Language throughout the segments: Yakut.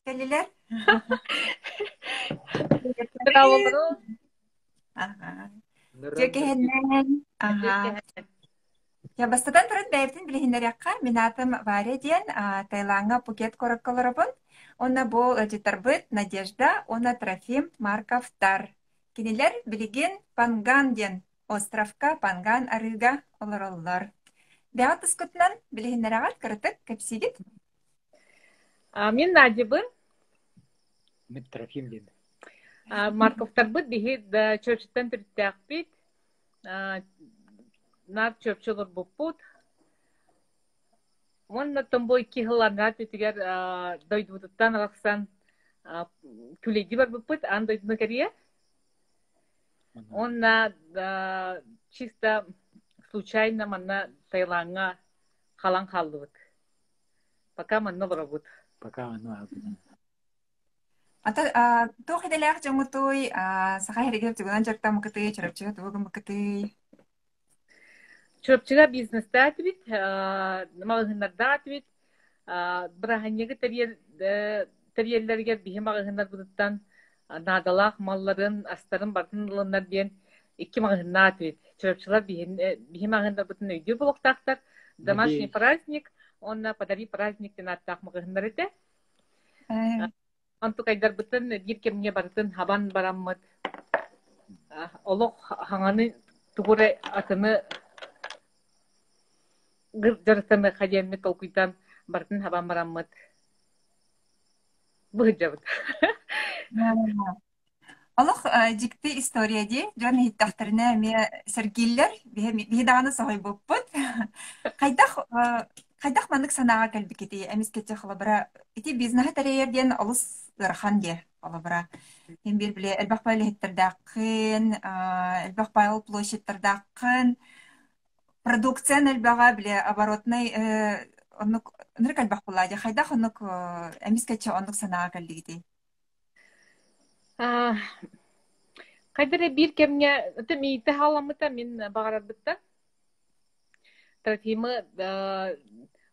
кэллилэр. Дьэ кэһэннэн, аха. Я бастатан туран бэйэбитин билиһиннэриэххэ. Мин аатым Варя диэн, Таилаҥҥа Пукет куоракка олоробун. Уонна бу ыалдьыттарбыт Надежда уонна Трофим Марковтар. Кинилэр билигин Панган диэн островка, Панган арыыга олороллор. Бэҕэ тускутунан билиһиннэрэҕит, кыратык кэпсиигит? Мин Надябын. Мин Трофим диэн. Марковтарбыт биһи Чурапчыттан төрүттээхпит. Наар Чурапчы олорбуппут. Уонна бу икки сыл анараа өттүгэр дойдубутуттан арахсан күлэйдии барбыппыт аан дойдуну кэрийэ. Уонна чисто случайно манна Таилаҥҥа халан хааллыбыт. Пока манна олоробут. Пока манна Ата туох идэлээх дьоҥҥутуй, саха иһигэр тугунан дьарыктаммыккытый, Чурапчыга тугу гыммыккытый? Чурапчыга бизнестаатыбит, маҕаһыыннардаатыбит. Бырааһынньыгы тэрийэллэригэр биһи маҕаһыыннарбытыттан наадалаах малларын, астарын барытын ылыннар диэн икки маҕаһыыннаатыбит. Чурапчылар биһи маҕаһыыннарбытын өйдүүр буолуохтаахтар. Домашний праздник уонна подари праздник диэн ааттаах маҕаһыыннар этэ. Онтукайдарбытын биир кэмҥэ барытын хабан бараммыт олох хаҥаны тугу эрэ атыны дьарыктаныахха диэммит толкуйдаан барытын хабан бараммыт быһыдьабыт. Олох дьикти история дии. Дьон иһиттэхтэринэ эмиэ сэргииллэр. Биһи даҕаны соһуйбуппут. Хайдах хайдах маннык санааҕа кэлбиккитий? Эмискэччи холобура ити бизнеһы тэрийэр диэн олус ыарахан диэ холобура. Ким биир били элбэх пайл иһиттэрдээххин, элбэх пайл площадьтардааххын, продукциян элбэҕэ били оборотнай оннук ынырык элбэх буоллаа дии. Хайдах оннук эмискэччи оннук санааҕа кэллигитий? Хайда эрэ биир кэмҥэ ытым иитэ хаалламмыта мин баҕарарбыттан. Трофимы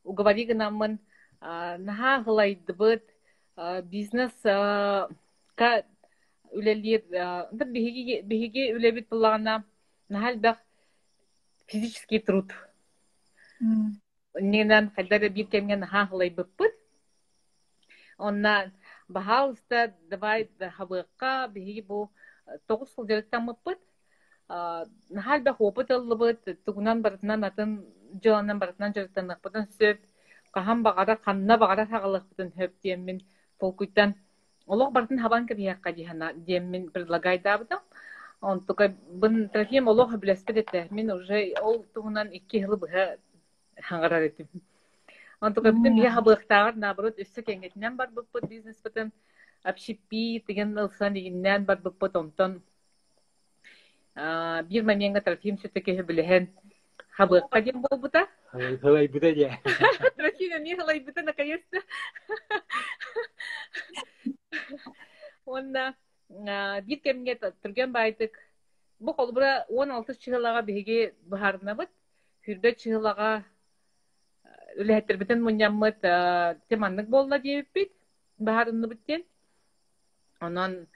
уговори гынаммын наһаа аһылайдыбыт, бизнес ка үлэлиир биһиги биһиги үлэбит буоллаҕына наһаа элбэх физический труд. Иннинэн хайда эрэ биир кэмҥэ наһаа аһылайбыппыт. Онно баһаалыста давай хабыахха биһиги бу 9 сыл дьарыктаммыппыт. Наһаа элбэх опыт ыллыбыт, тугунан барытынан атын дьыаланан барытынан дьарыктаныахпытын сөп, хаһан баҕарар, ханна баҕарар аҕалыахпытын сөп диэммин толкуйтан олох барытын хабан кэбиһиэххэ дии санаа диэммин предлагайдаабытым. Онтукайбын Трофим олох сөбүлэспэт этэ. Мин уже ол туһунан 2 сылы быһа хаҥарар этим. Онтукайбытын биһи хабыахтааҕар наоборот өссө кэҥэтинэн барбыппыт бизнеспытын общепит деген ылсан игиннээн барбыппыт онтон биир момеҥҥа Трофим все-таки сөбүлэһэн хабыахха диэн буолбута. Һылайбыта диэ. Трофим эмиэ һылайбыта наконец-то. Уонна биир кэмҥэ түргэн баайдык бу холобура 16 чыһылаҕа биһиги быһаарынабыт. Сүүрбэ чыһылаҕа үлэһиттэрбитин мунньаммыт те маннык буолла диэбиппит быһаарынныбыт диэн. Онон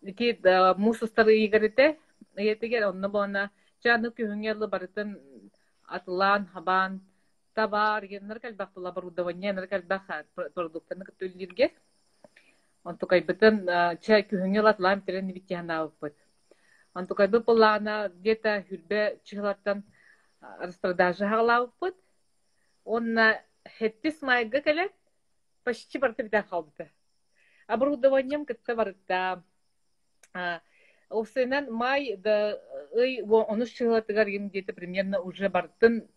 ити муус устар ыйыгар этэ, ыйатыгар онно буолна чэ аны күһүҥҥэ ылы барытын атылаан, хабаан табаар геннар элбэх була оборудование элбэх продуктаны кытта үллүүргэ. Онтукайбытын чэ күһүҥҥү ыла атылаан бүтэрэн ибит дии санаабыппыт. Онтукайбыт былаана где-то хүрбэ чыһылартан распродажа хаҕалаабыппыт. Уонна сэттис маайга кэлэн почти барыта бүтэн хаалбыта. Оборудованием кытта барыта. Уопсайынан май да ый онус чыһылатыгар где-то примерно уже барытын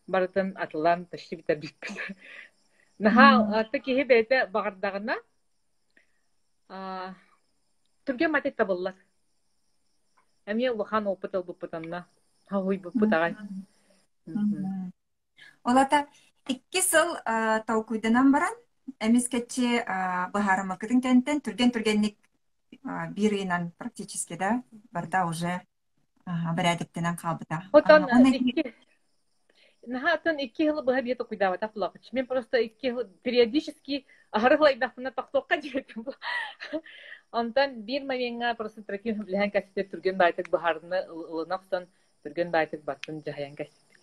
барытын атылаан почти бүтэрбиппит. Наһаа аты киһи бэйэтэ баҕардаҕына түргэн матик табыллар. Эмиэ улахан опыт ылбыппыт онно. Хоһуйбуппут аҕай. Ол аата 2 сыл толкуйданан баран, эмискэччи быһаарыммыккытын кэнниттэн түргэн-түргэнник биир ыйынан практически да барыта уже бэрээдэктэнэн хаалбыта. Отон Уонна икки. Наһаатын 2 сылы быһа биэ токуйдаабатах булапыч. Мен просто 2 сыл периодически аһары ылайдахпына тохтуохха диэтим. Онтон биир момеҥҥа просто Трофим билэһэн кэситэ түргэн баайтык быһаарыны ылына охсон түргэн баайтык баттын дьаһайан кэситик.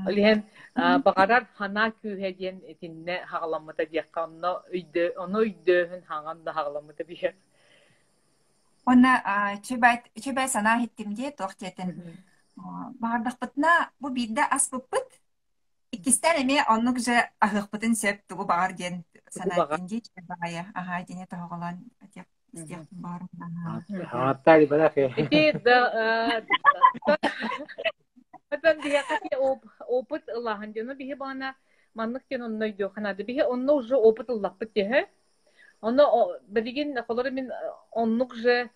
Ол иһин баҕарар ханаа күүһэ диэн итиннэ хаҕаламмыта диэххэ онно өйдөө ону өйдөөһүн хаҥан да хаҕаламмыта биһиэх. Уонна үчүгэй санаа иһиттим дии туох диэтин. Баҕардахпытына бу биирдэ аспыппыт, иккистээн эмиэ оннук же аһыахпытын сөп тугу баҕар диэн Тугу санаа баҕар. иттин дии үчүгэй баҕайы аһаа итини тоһоҕолоон этиэх истиэхпин баҕарым. Ааттаали барах Ити да Отон биһиэхэ опыт ылааһын диэн, биһи баҕана маннык диэн онно өйдүөххэ наада. Биһи онно уже опыт ыллахпыт диэһэ. Онно билигин холоро мин оннук же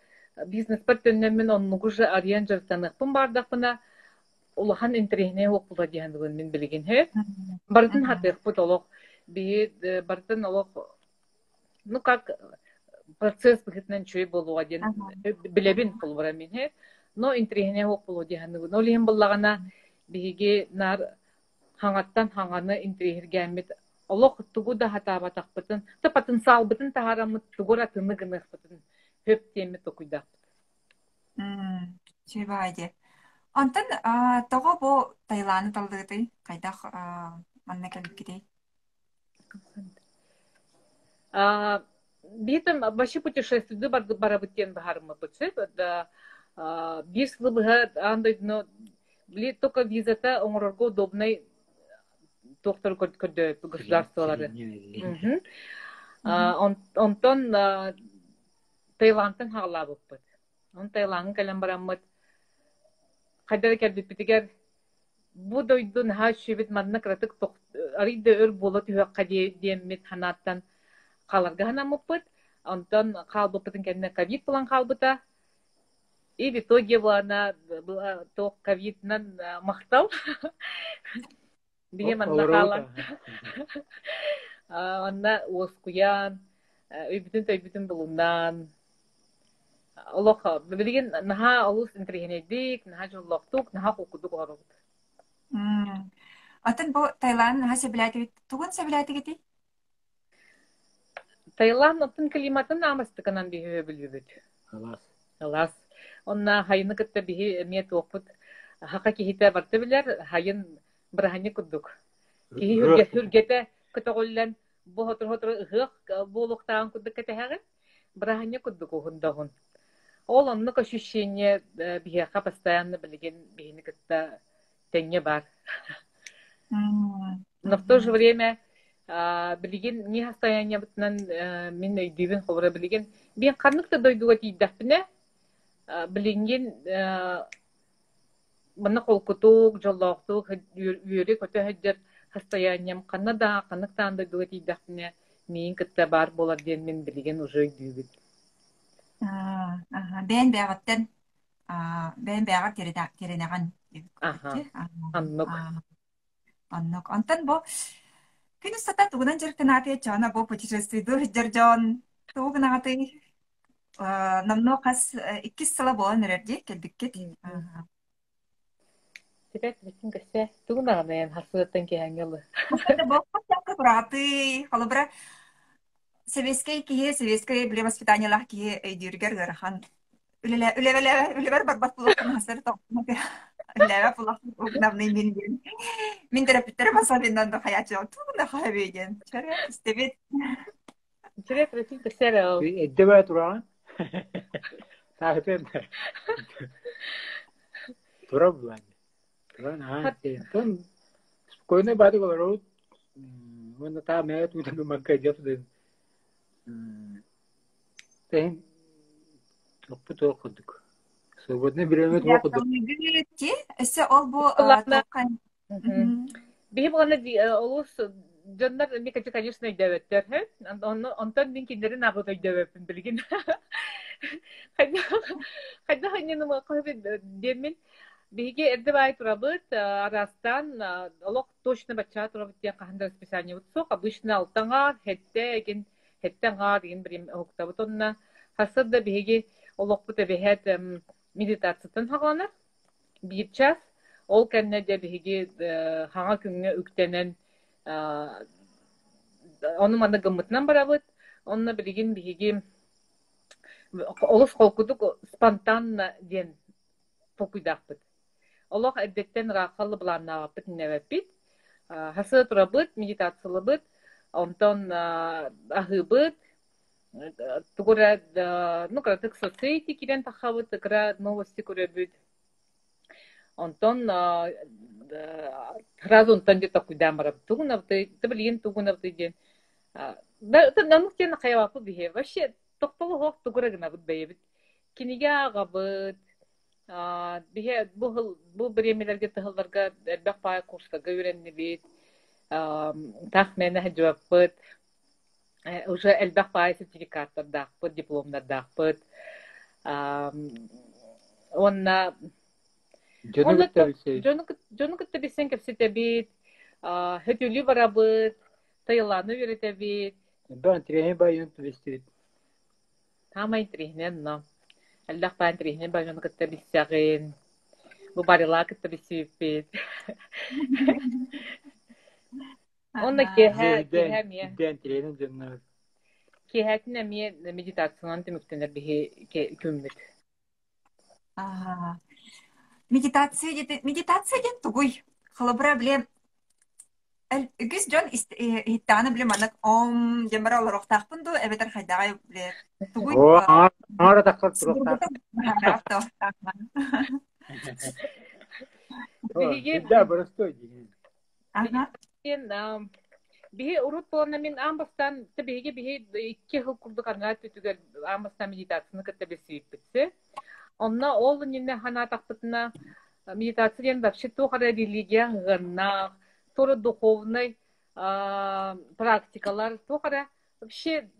бизнеспэр төннөммүн оннугу же арыйан дьарыктаныахпын баардахпына улахан интэриэһинэй уох була диэн бүгүн мин билигин һэ. Барытын хатыахпыт олох. Биһи барытын олох ну как процесс быһыытынан үчүгэй буолуоҕа диэн билэбин холобура мин һэ. Но интэриэһинэй уох буолуо диэн Ол иһин буллаҕына биһиги наар хаҥаттан хаҥаны интэриэһиргээммит олох тугу да сатаабатахпытын, то потенциалбытын таһаараммыт тугу эрэ атыны гыныахпытын сөп диэммит толкуйдаахпыт. Үчүгэй диэ. Онтон тоҕо бу Таиланы таллыгытый? Хайдах манна кэлбиккитий? Биир вообще путешествуйду барабыт диэн баһаарыммыппыт сөп. Биир сылы быһа аан дойдуну били только визата оҥорорго удобнай туохтары көрдөөбүт государстволары. Онтон Таиландтан хаалаабыппыт. Онон Таилаҥҥа кэлэн бараммыт хайда да кэлбиппитигэр Бу дойду наһаа үчүгэйбит манна кыратык арый да өр буола түһүөххэ диэммит санааттан хааларга санаммыппыт. Онтон хаалбыппытын кэннэ ковид буолан хаалбыта. И в итоге была туох ковидынан махтал. Биһи манна хаалан онно уоскуйан, өйбүтүн-төйбүтүн булунан Олох билигин наһаа олус интэриэһинэйдик, наһаа дьоллоохтук, наһаа холкутук олоробут. Атын бу Таиланд наһаа сөбүлээтибит. Тугун сөбүлээтигитий? Таиланд оттон климатын аамастыканан биһи өбүлүүбүт. Ылаас. Ылаас. Онно хайыны кытта биһи эмиэ туохпут хака киһитэ барыта билэр, хайын быраһанньык курдук. Киһи хүргэтэ көтөҕүллэн бу сотору-сотору ыһыах буолуохтааҕын курдук кэтэһэҕин. Бырааһынньык курдук уһун да уһун. Ол оннук ощущение биһиэхэ постоянно билигин биһини кытта тэҥҥэ баар. Но в то же время билигин не состояниебытынан мин өйдүүбүн холобура билигин биир ханнык да дойдуга тиийдэхпинэ билигин Манна холкутук, дьоллоохтук үөрэ-көтө сылдьар состоянием ханна да ханнык даҕаны дойдуга тиийдэхпинэ миигин кытта баар буолар диэн мин билигин уже өйдүүбүн. Аа, бэйэн бэйэҕиттэн бэйэн бэйэҕэр тирэнэҕин диэбит Аха, оннук. Оннук. Онтон бу күн устата тугунан дьарыктанаатый чоно бу путешествуйдуу сылдьар дьон тугу гынаҕытый? Номнуо хас иккис сыла буолан эрэр дии кэлбиккит. Сипэт бүтүн көссө тугун даҕаны эн харсыаттан киһэҥҥэ ылы. Быраатый, холобура, сэбиэскэй киһи, сэбиэскэй били воспитаниелаах киһи өйдүүрүгэр ыарахан. Үлэбэр барбат буолуохпун хасар үлэлээбэт буолуохпун угнавный мин диэн. Мин төрөппүттэрим особенно хайааччы тугун да хаһабый диэн. Чөрө истэбит. Чөрө просил көссө ол. Эдде баа тураҕын. Таахытын. Тура булан. Туран аа тон спокойно баадык олоробут. Уонна таа мээ туутан гыммакка дьэ Тэһин тохпут туох курдук. Свободное время туох курдук. Өссө ол бу Биһи буолана олус дьоннор эмиэ конечно өйдөөбөттөр онтон мин кинилэрин аҕыт өйдөөбөппүн билигин хайдах диэммин биһиги эрдэ баай турабыт араастаан олох точно баччаа турабыт диэн хаһан да расписаниебыт суох обычно алтаҥа хэттэ эгин Сэттэ аҥаар диэн билим уһуктабыт уонна хасыр да биһиги олохпут эбэһээт медитацияттан саҕаланар. Биир час. Ол кэннэ дьэ биһиги хаҥа күҥҥэ үктэнэн ону манна гыммытынан барабыт. Онно билигин биһиги олус холкутук спонтанно диэн толкуйдаахпыт. Олох эрдэттэн ырааххаллы былааннаабаппыт иннэбэппит. Хасыа турабыт, медитациялабыт, онтон аһыыбыт, тугу эрэ ну кыратык соцсети киирэн таххабыт, кыра новости көрөбүт. Онтон сразу онтон дьэ толкуйдаан барабыт. Тугунабытый, билигин тугунабытый диэн. Да, оннук диэн хайабаппыт биһиэ. Вообще тохтоло суох тугу эрэ гынабыт бэйэбит. Кинигэ ааҕабыт, биһи бу бу бириэмэлэргэ тыһылларга элбэх баай курстарга үөрэннибит, таах мээнэ сылдьыбаппыт, уже элбэх баай сертификаттардаахпыт, дипломнардаахпыт. Уонна Дьону кытта билсэбит. Дьону кытта билсэн кэпсэтэбит, хөтөлүү барабыт, Таиланы үөрэтэбит. Элбэх интэриэһинэй баайын билистибит. Саамай интэриэһинэй онно. Элбэх баай интэриэһинэй баай дьону кытта билсэҕин. Бу барылаа кытта билсибиппит. Онно киэһэ киэһэ эмиэ Үрдээн интэриэһинэй дьоннор. киэһэтин эмиэ медитациянан түмүктэнэр биһи күммүт. Аа, медитация диэн медитация диэн тугуй? Холобура, били үгүс дьон иһиттэҕинэ били маннык ом диэн бара олоруохтаахпын дуу эбэтэр хайдаҕай били тугуй Оо, аҥаар атаххар туруохтаах. Биһиги Да, боростуой дии. Аха. Биһи урут буолна мин аан бастаан биһиги биһи 2 сыл курдук анараа өттүгэр аан бастаан медитацияны кытта билсибиппит. Онно ол иннинэ санаатахпытына медитация диэн вообще туох эрэ религия ыһыаннаах, туора духовнай практикалар, туох эрэ вообще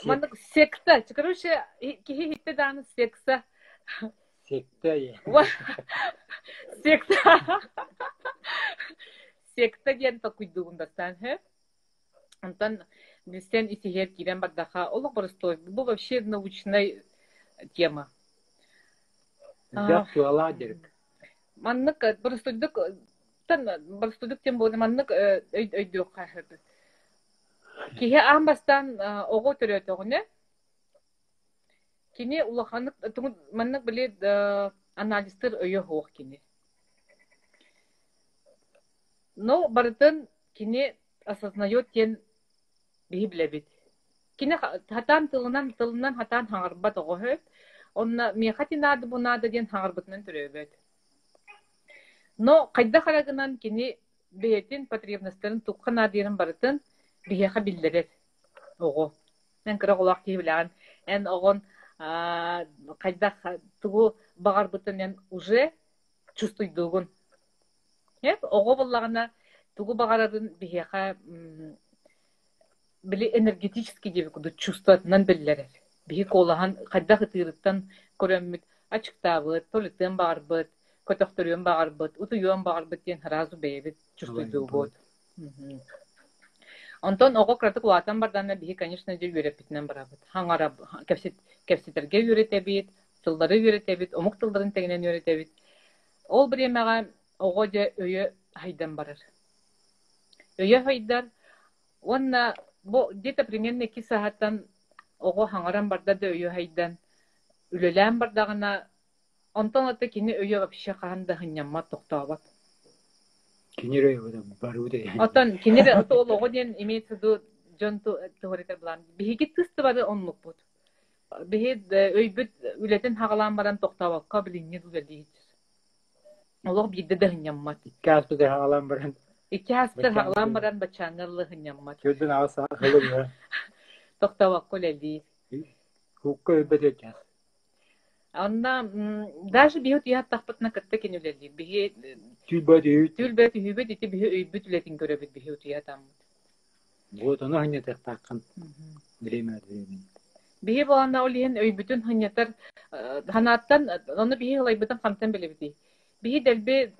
маннык секта. Короче, киһи иһиттэ даҕаны секса. Секта Секта. Секта диэн толкуйдуубун бастаан һэ. Онтон билсэн исиһиэр киирэн бардаха олох боростуой. Бу вообще научнай тема. Элбэх туһалаах дьарык. Маннык боростуойдук боростуойдук тем буолла маннык өйдүөххэ сөп. Киһи аан бастаан оҕо төрөөтөҕүнэ Кини улаханнык маннык били анализтыыр өйө суох кини. Но барытын кини осознает диэн биһи билэбит. Кини хатаан тылынан тылынан хатаан хаҥарбат оҕо үһү. Онно миэхэ ити наада бу наада диэн хаҥарбытынан төрөөбөт. Но хайдах эрэ гынан кини бэйэтин потребностарын туохха наадыйарын барытын биһиэхэ биллэрэр оҕо. Эн кыра оҕолоох киһи билэҕин. Эн оҕон хайдах тугу баҕарбытын эн уже чувствуйдуугун. Оҕо буоллаҕына тугу баҕарарын биһиэхэ били энергетический диэбит курдук чувствотынан биллэрэр. Биһи куолаһан хайдах ытыырыттан көрөммүт аччыктаабыт, толетыан баҕарбыт, көтөхтөрүөн баҕарбыт, утуйуон баҕарбыт диэн сразу бэйэбит чувствуйдуубут. Онтон оҕо кыратык улаатан бардаҕына биһи, конечно, дьэ үөрэппитинэн барабыт. Хаҥара кэпсэтэргэ үөрэтэбит, тыллары үөрэтэбит, омук тылларын тэҥинэн үөрэтэбит. Ол бириэмэҕэ оҕо дьэ өйө хайдан барар. Өйө хайдар уонна бу где-то примерно 2 саһаттан оҕо хаҥаран барда да өйө хайдан, үлэлээн бардаҕына Онтон ата кини өйө вообще хаһан да сынньаммат, тохтообот. Кини эрэ барыбыт Оттон кини эрэ ол оҕо диэн имеется в виду дьон туһарыта былаан. Биһиги тыс да бары оннукпут. Биһи өйбүт үлэтин хаҕалаан баран тохтообокко билиҥҥи үлэлиир. Олох биирдэ да сынньаммат. Икки ааспыты хаҕалаан баран Икки ааспыты хаҕалаан баран баччааҥҥа ылла сынньаммат. Төрдүн аҕыс саа Тохтообокко үлэлиир. Кукка өлбөт этэ. Онно даже биһи утуйа сыттахпытына кытта кини үлэлиир. Биһи Түүл түһүүт. Түүл түһүүбүт ити биһи өйбүт үлэтин көрөбүт биһи утуйа сытаммыт. Вот ону сынньатыахтааххын. Время от времени. Биһи буоланна ол иһин өйбүтүн сынньатар санааттан ону биһи ылайбытын хантан билэбитий? Биһи дэлби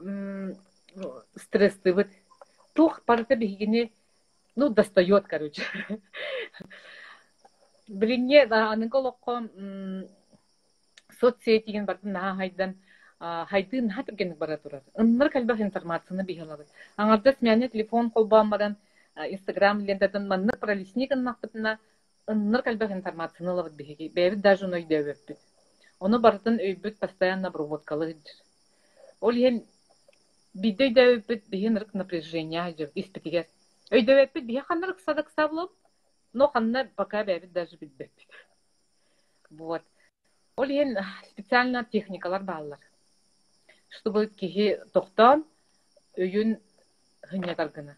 стресстыыбыт. Туох барыта биһигини ну достает короче. Билиҥҥи аныгы олоххо соцсетигин барытын наһаа хайдан. Хайдыы наһаа түргэнник бара турар. Ыннырык элбэх информацияны биһи ылабыт. Аҥардас мээнэ телефон холбоон баран Инстаграм лентатын маннык пролистни гыннахпытына ыннырык элбэх информацияны ылабыт биһиги. Бэйэбит даже ону өйдөөбөппүт. Ону барытын өйбүт постоянно обработкалыы сылдьар. Ол иһин биирдэ өйдөөбүппүт биһи ынырык напряжение сылдьабыт испитигэр. Өйдөөбөппүт биһи ханна ыксада ыксаа булабыт, но ханна пока бэйэбит даже билбэппит. Вот. Ол иһин специально техникалар бааллар. Чтобы киһи тохтоон өйүн сынньатар гына.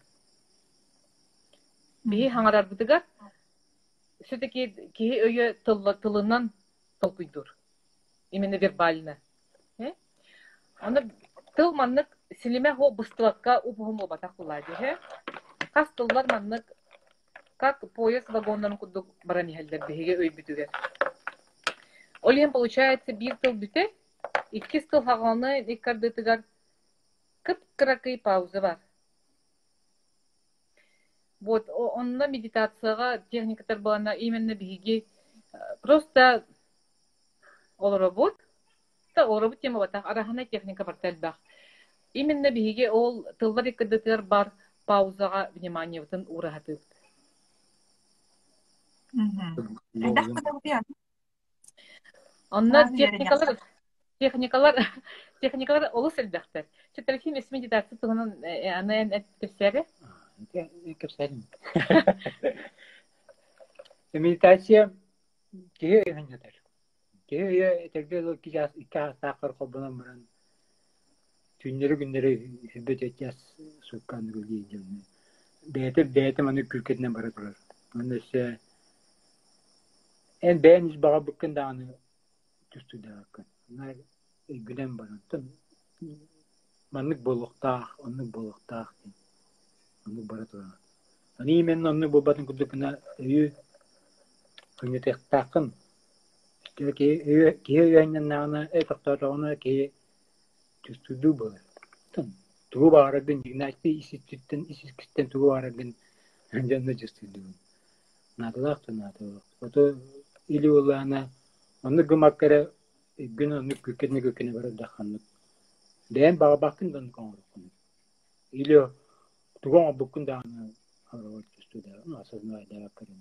Биһи хаҥарарбытыгар все-таки киһи өйө тылынан толкуйдуур. Именно вербально. Аны тыл маннык силимэ суох быстыбакка уп-уһун буолбатах буоллаа дии. Хас тыллар маннык как поезд вагоннарын курдук баран иһэллэр биһиги өйбүтүгэр. Ол иһин получается биир тыл бүтэр, иккис тыл хаҕаны икки ардытыгар кып-кыракый пауза бар. Вот онно медитацияҕа техникатар буолана именно биһиги просто олоробут, олоробут диэн буолбатах, араһынай техника барыта элбэх. Именно биһиги ол тыллар иккардытыгар бар паузаҕа вниманиебытын уураһатыыбыт. Онно техникалар техникалар техникалар олус элбэхтэр. Чөтөрүкүм эс медитация туһунан аны эн кэпсээри? Кэпсээтим. Медитация киһи өйүн Киһи өйө этэргэ дылы икки аастааххар холбонон баран түүннэри-күннэри сирбэт час суукка аныгы дии бэйэтэ бэйэтэ маны күүркэтинэн бара турар. Уонна өссө эн бэйэн ис баҕарбыккын даҕаны түстүүдэҕэккин. Наар өйгүнэн баран маннык буолуохтаах, оннук буолуохтаах диэн оннук бара турар. Аны именно оннук буолбатын курдук гына өйү хынньатыахтааххын. Киһи киһи өйөннөннөҕүнэ, өй тохтоотоҕуна киһи чувствуйдуу буолар. Тугу баҕараргын дьиҥнээхтии ис иччиттэн, ис искиттэн тугу баҕараргын дьонно чувствуйдугун. Наадалаах да наадалаах. Ото или буоллаҕына оннук гыммакка эрэ өйгүн оннук күккэнэ-күккэнэ барардахханнык бэйэҥ баҕарбаккын да оннук оҥоруоххун. Или тугу оҥорбуккун даҕаны осознавайдаабакка эрэ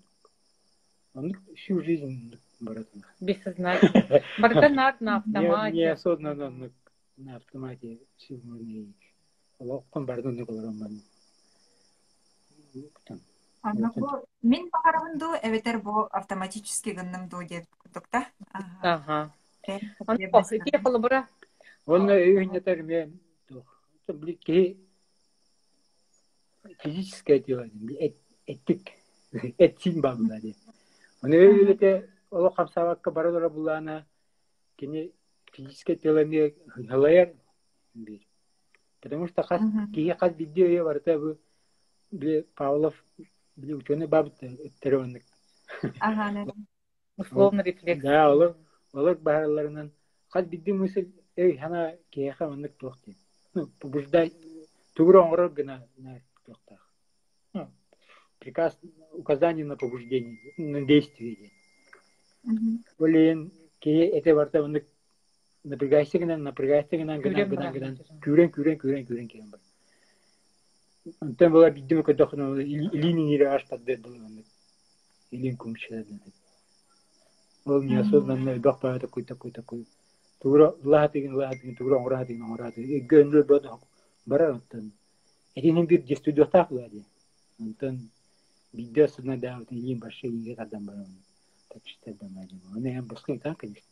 оннук всю жизнь бара турар. Бессознательно. Барыта наар на автомате. Неосознанно оннук на автомате всю олоххун барытын оннук олорон баран Оннук бу мин баҕарабын дуу эбэтэр бу автоматически гынным дуу диэбит курдук да. Аха. Ити холобура. Уонна өйүннэтэр эмиэ туох киһи физическое тело эттик эт-сиин бааллар диэн. Ону өй үлэтэ олох хамсаабакка бара тура буллаҕына кини физическое тело эмиэ халайар биир. Потому что хас киһи хас биирдии өйө барыта бу били Павлов били ученый баабыт эттэри оннук. Условно рефлекс. Да, олор олор баһаралларынан хас биирдии мысль өй санаа киһиэхэ оннук туох диэн. Ну, побуждай тугу оҥорор гына туохтаах. Ну, приказ, указание на побуждение, на действие диэн. Ол иһин киһи этэ барыта оннук напрягайся гынан, напрягайся гынан, гынан, гынан, гынан, күүрэн, күүрэн, күүрэн, күүрэн киирэн бар. Онтон була биирдэ көрдөххүнэ илиин иҥиирэ ас тардыар дылы оннук илиин кумчыла Ол неосознанно элбэх баҕайы такой такой такой тугура ылаһатыгын ылаһатыгын тугура оҥораһатыгын оҥораһатыгын өйгө өнүрэр бөҕө барар онтон этинин биир действуйдуохтаах буолаа дии онтон биирдэ осознайдаабытын илиин барша илиигэ тардан баран так считать Оны эн босхо ытаан конечно.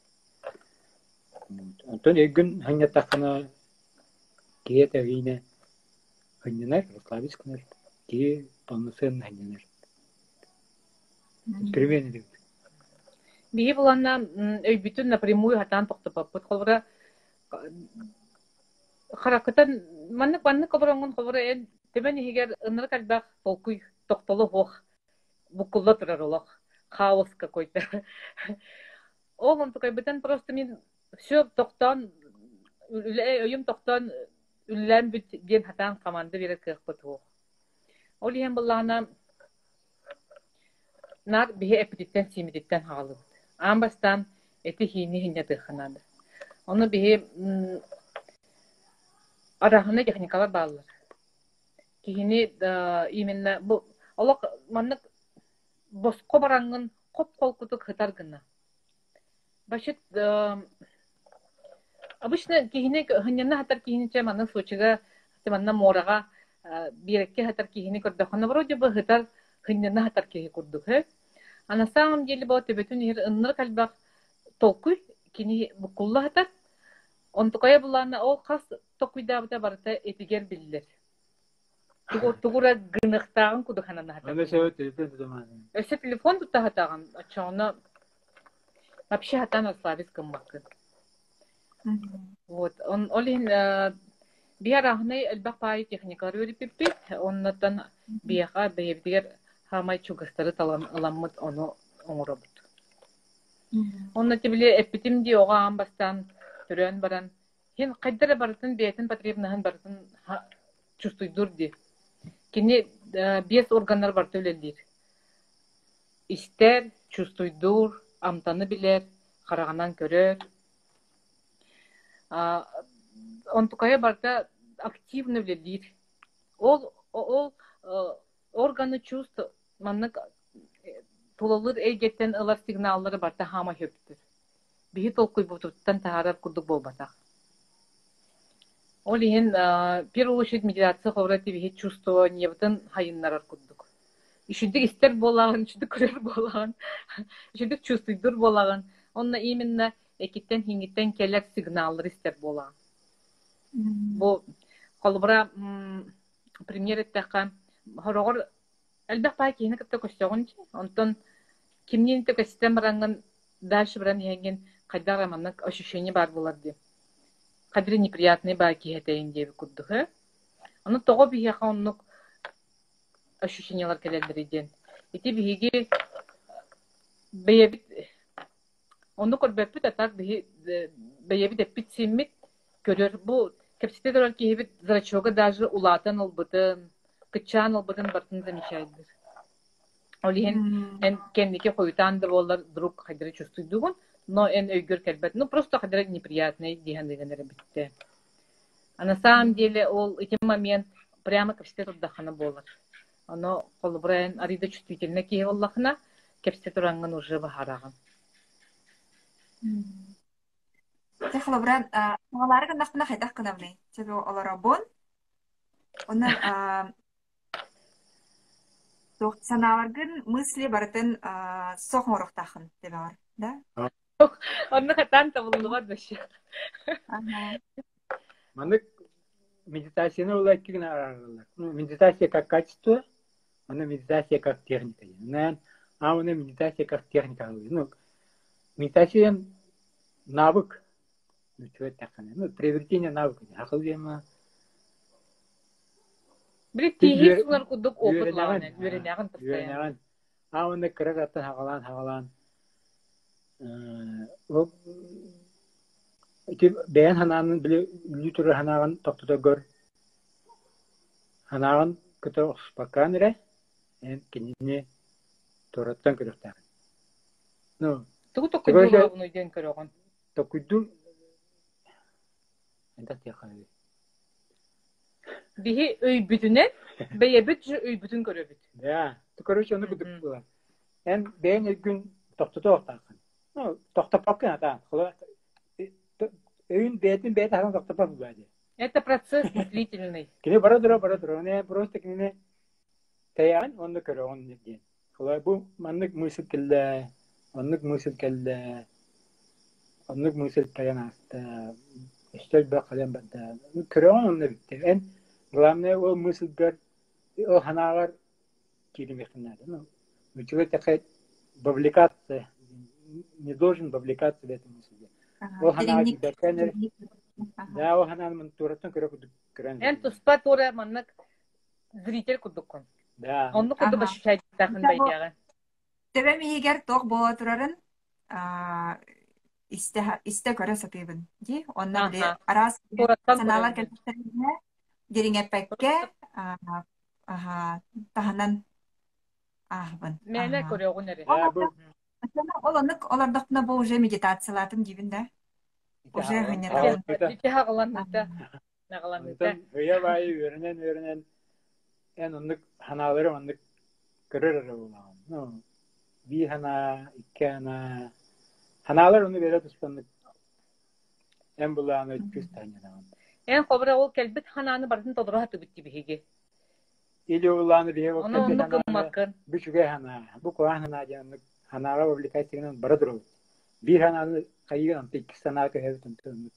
Онтон өйгүн ханньаттаххына киһи этэриинэ ханньанар, расслабить гынар, киһи полноценно ханньанар. Эксперимент эдибит. Биһи буланна өйбүтүн напрямую хатаан тохтоппоппут. Холобура харакытан маннык маннык обороҥҥун холобура эн төбөн иһигэр ынырык элбэх толкуй тохтоло суох буккулла турар олох хаос какой-то. Ол онтукайбытын просто мин все тохтоон өйүм тохтоон үллээн бүт диэн хатаан команда биэрэр кыахпыт суох. Ол иһин быллаҕына наар биһи эппититтэн сиимититтэн хаалыбыт. Аан бастаан эти-хиини хинньатыахха наада. Ону биһи арааһынай техникалар бааллар. Киһини именно бу олох маннык босхо бараҥҥын хоп-холкутук сытар гына. Вообще обычно киһини сынньана сытар киһини чэ манна Сочига манна муораҕа биэрэккэ сытар киһини көрдөххүнэ вроде бы сытар сынньана сытар киһи курдук һэ. А на самом деле бу төбөтүн иһэр ыннырык элбэх толкуй кини буккулла сытар. Онтукайа булаана ол хас толкуйдаабыта барыта этигэр биллэр. Тугу эрэ гыныахтааҕын курдук сананаһатар. Өссө телефон тутта сатаҕын, оччоҕуна вообще сатаан расслабить гыммаккын. Вот, он, ол иһин биһи арааһынай элбэх баайы техникалары үөрэппиппит, оннуттан биһиэхэ бэйэбитигэр хаамай чугастары талан ыламмыт ону оҥоробут. Онно били эппитим дии оҕо аан бастаан төрөөн баран Син хайда эрэ барытын бэйэтин потребноһын барытын чувствуйдуур дии. Кини биэс органнар барыта үлэлиир. Истэр, чувствуйдуур, амтаны билэр, хараҕынан көрөр. Онтукайа барыта активно үлэлиир. Ол ол органы чувств маннык тулалыыр эйгэттэн ылар сигналлары барыта хаама сөптөр. Биһи толкуйбутуттан таһаарар курдук буолбатах. Ол иһин в первую очередь медитация холобура биһи чувствованиебытын хайыннарар курдук. Үчүгдүк истэр буолаҕын, үчүгдүк көрөр буолаҕын, үчүгдүк чувствуйдуур буолаҕын. Онно именно экиттэн хиҥиттэн кэлэр сигналлары истэр буолаҕын. Бу холобура пример эттэххэ, хороҕор элбэх баай киһини кытта көрсөҕүн дии. Онтон кимниин да көстөн бараҥҥын дальше баран иһэҥҥин хайдах эрэ маннык ощущение баар буолар дии. Хайдах эрэ неприятный баай киһи этэйин диэбит курдук ээ. Ону тоҕо биһиэхэ оннук ощущениелар кэлэллэрий диэн. Ити биһиги бэйэбит Онну көрбөппүт, а так биһи бэйэбит эппит-сииммит көрөр. Бу кэпсэтэ турар киһибит зрачога даже улаатан ылбытын, кыччаан ылбытын барытын замечайдыыр. Ол иһин эн кэнники хойутаан да буоллар вдруг хайдары чувствуйдугун, но эн өйгөр кэлбэт. Ну просто хайдары неприятный дии саныыгын эрэ бүттэ. А на самом деле ол ити момент прямо кэпсэтэ турдаххына буолар. Ону холобура эн арыый да чувствительнай киһи буоллаххына, кэпсэтэ тураҥҥын уже баһараҕын. Дьэ, холобура, саҕалаары гыннахпына хайдах гынабыный? Чэ, бу олоробун. Онон туох санааларгын, мысли барытын сох оҥоруохтааххын тэбэҕэр, да? Онно хатаан табыллыбат вообще. Маннык медитацияны ол икки гына араараллар. Ну, медитация как качество, уонна медитация как техника диэн. Онон аа уонна медитация как техника Ну, медитация диэн навык. Ну, эттэххинэ. Ну, приобретение навыка диэн. Акыл диэн Били тииһи сылар курдук опыт ылаҕын, үөрэнэҕин постоянно. Үөрэнэҕин. Аа уонна кыра кыраттан хаҕалаан-хаҕалаан ол ити бэйэн санаанын били үлүү турар санааҕын тохтоторгор санааҕын кытта охсуспаккаан эрэ эн кинини туораттан көрүөхтээххин. Ну, Тугу толкуйдуур диэн көрөҕүн? Толкуйдуур Хайдах диэххэ Биһи өйбүтүнэн, бэйэбит же өйбүтүн көрөбүт. Да, короче, ону курдук буолар. Эн бэйэҥ өйгүн тохтотуохтааххын. Ну, тохтоппоккун атаан. Өйүн бэйэтин бэйэтэ хаһан тохтоппот буолуо дии. Это процесс мыслительный. Кини бара тура бара тура. Оны просто кинини тэйэҕин уонна көрөҕүн диэн. Холобур, бу маннык мысль кэллэ, оннук мысль кэллэ, оннук мысль кэлэн ааста, өссө элбэх кэлэн барда. Көрөҕүн онно бүттэ. Эн главное ол мысльгар, ол санааҕар кииримиэххин наада. Ну, учугэй такая вовлекаться, не должен вовлекаться в эту мысль. Ол санааҕа киирбэккэ да, ол санааны туораттан көрө курдук көрөн. Эн туспа туора маннык зритель курдуккун. Да. Оннук курдук ощущайтахын бэйэҕин. Төбөм иһигэр туох буола турарын истэ истэ көрө сатыыбын дии. Онно били араас санаалар кэлбиттэринэ дириҥэппэккэ таһынан ааһабын. Мээнэ көрөҕүн эрэ. Ол оннук олордохпуна бу уже медитациялаатым диибин да. Уже ханньатаҕын. Ити хаҕыланыыта. Наҕыланыыта. Онтон ыйа баайы үөрэнэн-үөрэнэн эн оннук ханаалары маннык көрөр эрэ буолаҕын. Ну, биир санаа, икки санаа. Ханаалар ону бере туспаннык эн былааны күүс таанньанаҕын. Эн хобура ол кэлбит ханааны барытын толоро сатыбыт биһиги. Или улааны биһиги ол Ону кэлбит оннук ханааны гыммаккын. бу үчүгэй санаа, бу куһаҕан санаа диэн оннук ханаага вовлекательнан бара турабыт. Биир ханааны хайыгын онто иккис санаа көһөбүт онто оннук.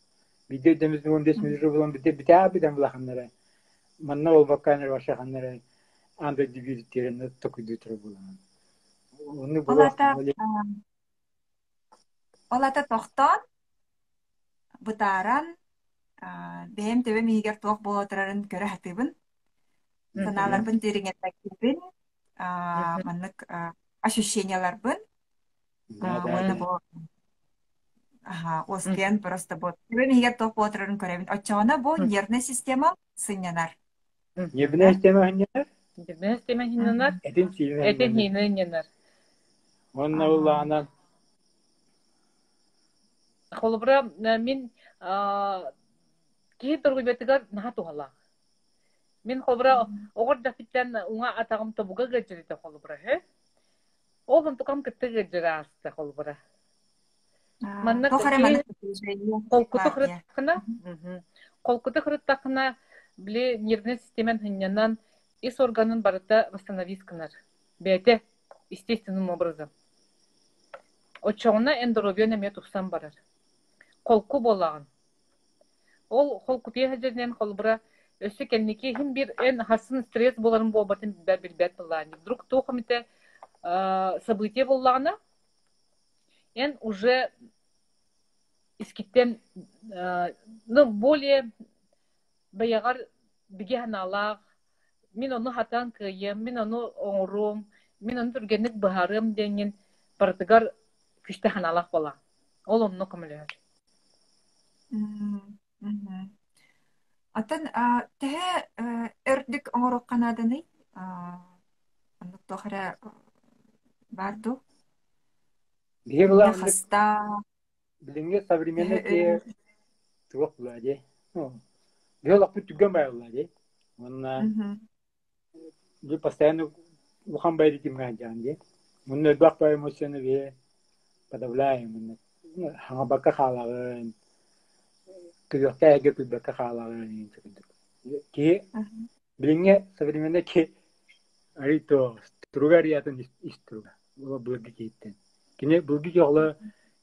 Биирдэ өйдөммүт 15 минут булан бүтэ бүтээ бүтэн булаханнара манна буолбакка эрэ вообще ханна эрэ аан дойду биирдиэрин токуйдуу турар буолаҕын. Оннук Ол буолуох аата ол аата тохтоон, бытааран, бэйэм төбөм иһигэр туох буола турарын көрө сатыыбын. Санааларбын дириҥэппэккибин, маннык ощущениеларбын уонна бу уоскуйан просто бу төбөм иһигэр туох буола турарын көрөбүн. Оччоҕуна бу нервная система сынньанар. Нервная система сынньанар? Нервная система сынньанар. Этин сиинэ Этин сиинэ сынньанар. Уонна улаанан Холобура, мин киһи доруобуйатыгар наһаа туһалаах. Мин холобура оҕо эрдэхпиттэн уҥа атаҕым тобуга ыалдьар этэ холобура үһү. Ол онтукам кытта ыалдьар ааста холобура. Манна Туох эрэ киһи маннык напряжение холкутук баар диye. ырыттаххына, холкутук ырыттаххына, били нервнэй систиэмэн сынньанан, ис органын барыта восстановить гынар. Бэйэтэ естественным образом. Оччоҕуна эн доруобуйаҥ эмиэ тупсан барар. Холку буолаҕын. Ол холкутуйа сылдьарынан холобура, өссө кэнники иһин биир эн хасын стресс буоларын буолбатын билбэт былаан. Вдруг туох эмитэ событие буоллаҕына, эн уже искиттэн ну более бэйэҕэр бигэ санаалаах, мин ону хатаан кыайыам, мин ону оҥоруом, мин ону түргэнник быһаарыам диэҥҥин барытыгар күүстээх санаалаах буолаҕын. Ол онно көмөлөһөр. Оттон төһө үрдүк оҥоруохха нааданый? Оннук туох эрэ баар дуу? Биһиги Күҥҥэ былааннык хаста билиҥҥи төһө современный өр киһи туох буолуо дии. Биһи олохпут түргэн баайыллаа дии. Уонна Бу постоянно улахан байритимҥа сылдьаҕын дии. Мунна элбэх баай эмоцияны биһи подавляем хаҥабакка хаалаҕын, күлүөхтээх эргэ күлбэккэ хаалаҕын курдук. Киһи билиҥҥи современный киһи арый туох туруга арыйаатын ис туруга былыргы киһиттэн. Кини былыргы киһи оҕолоро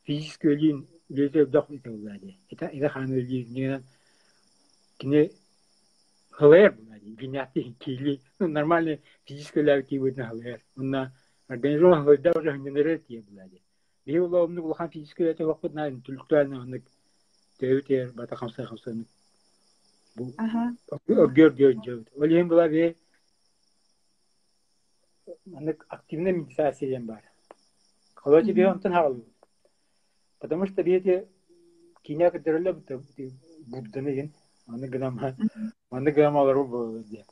физически өлүүн үлэтэ элбэх буолла дии. Этэ хаана өлүү кини Халыйар генетик киили нормальный физически үлээбит киһи быһыытынан халыйар. Уонна организм халыйда уже хынньанары тиийэ буолаа дии. Биһиги улахан улахан физическэй үлэтэ олохпут наада интеллектуальный оннук төбөбүт бата хамсаа хамсанык бу өргө-өргө өйдөөбүт. Ол иһин була биһи маннык активная медитация диэн баар. Холочи биһи онтон хааллыбыт. Потому что биһиги киинэ көрдөрөллөр Будданы игин маны гынама маны гынама олору буолар диэн.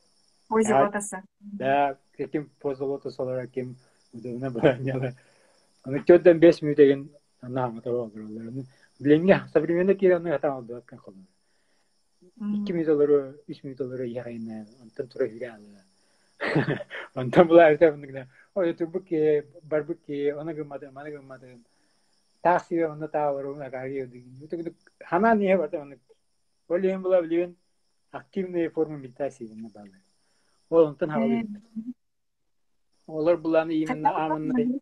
Поза лотоса. Да, ким поза лотоса олорор, ким удобно браннялар. Аны төрдөн 5 мүнөт игин анна олороллор. Билиҥҥи современный киһи аны хатан олдуаккан холор. 2 минут олору, 3 минут олору иһэҕинэ, онтон тура үүрэ аалла. Онтон булаабыта оннугна, ой турбут киһи, барбыт киһи, ону гымматым, маны гымматым, таах сиэ онно тааларым, акааги ханаан иһэ барда оннук. Ол иһин була билигин активные формы медитации диэн бааллар. Ол онтон хаалыы. Олор булааны именно аамыннай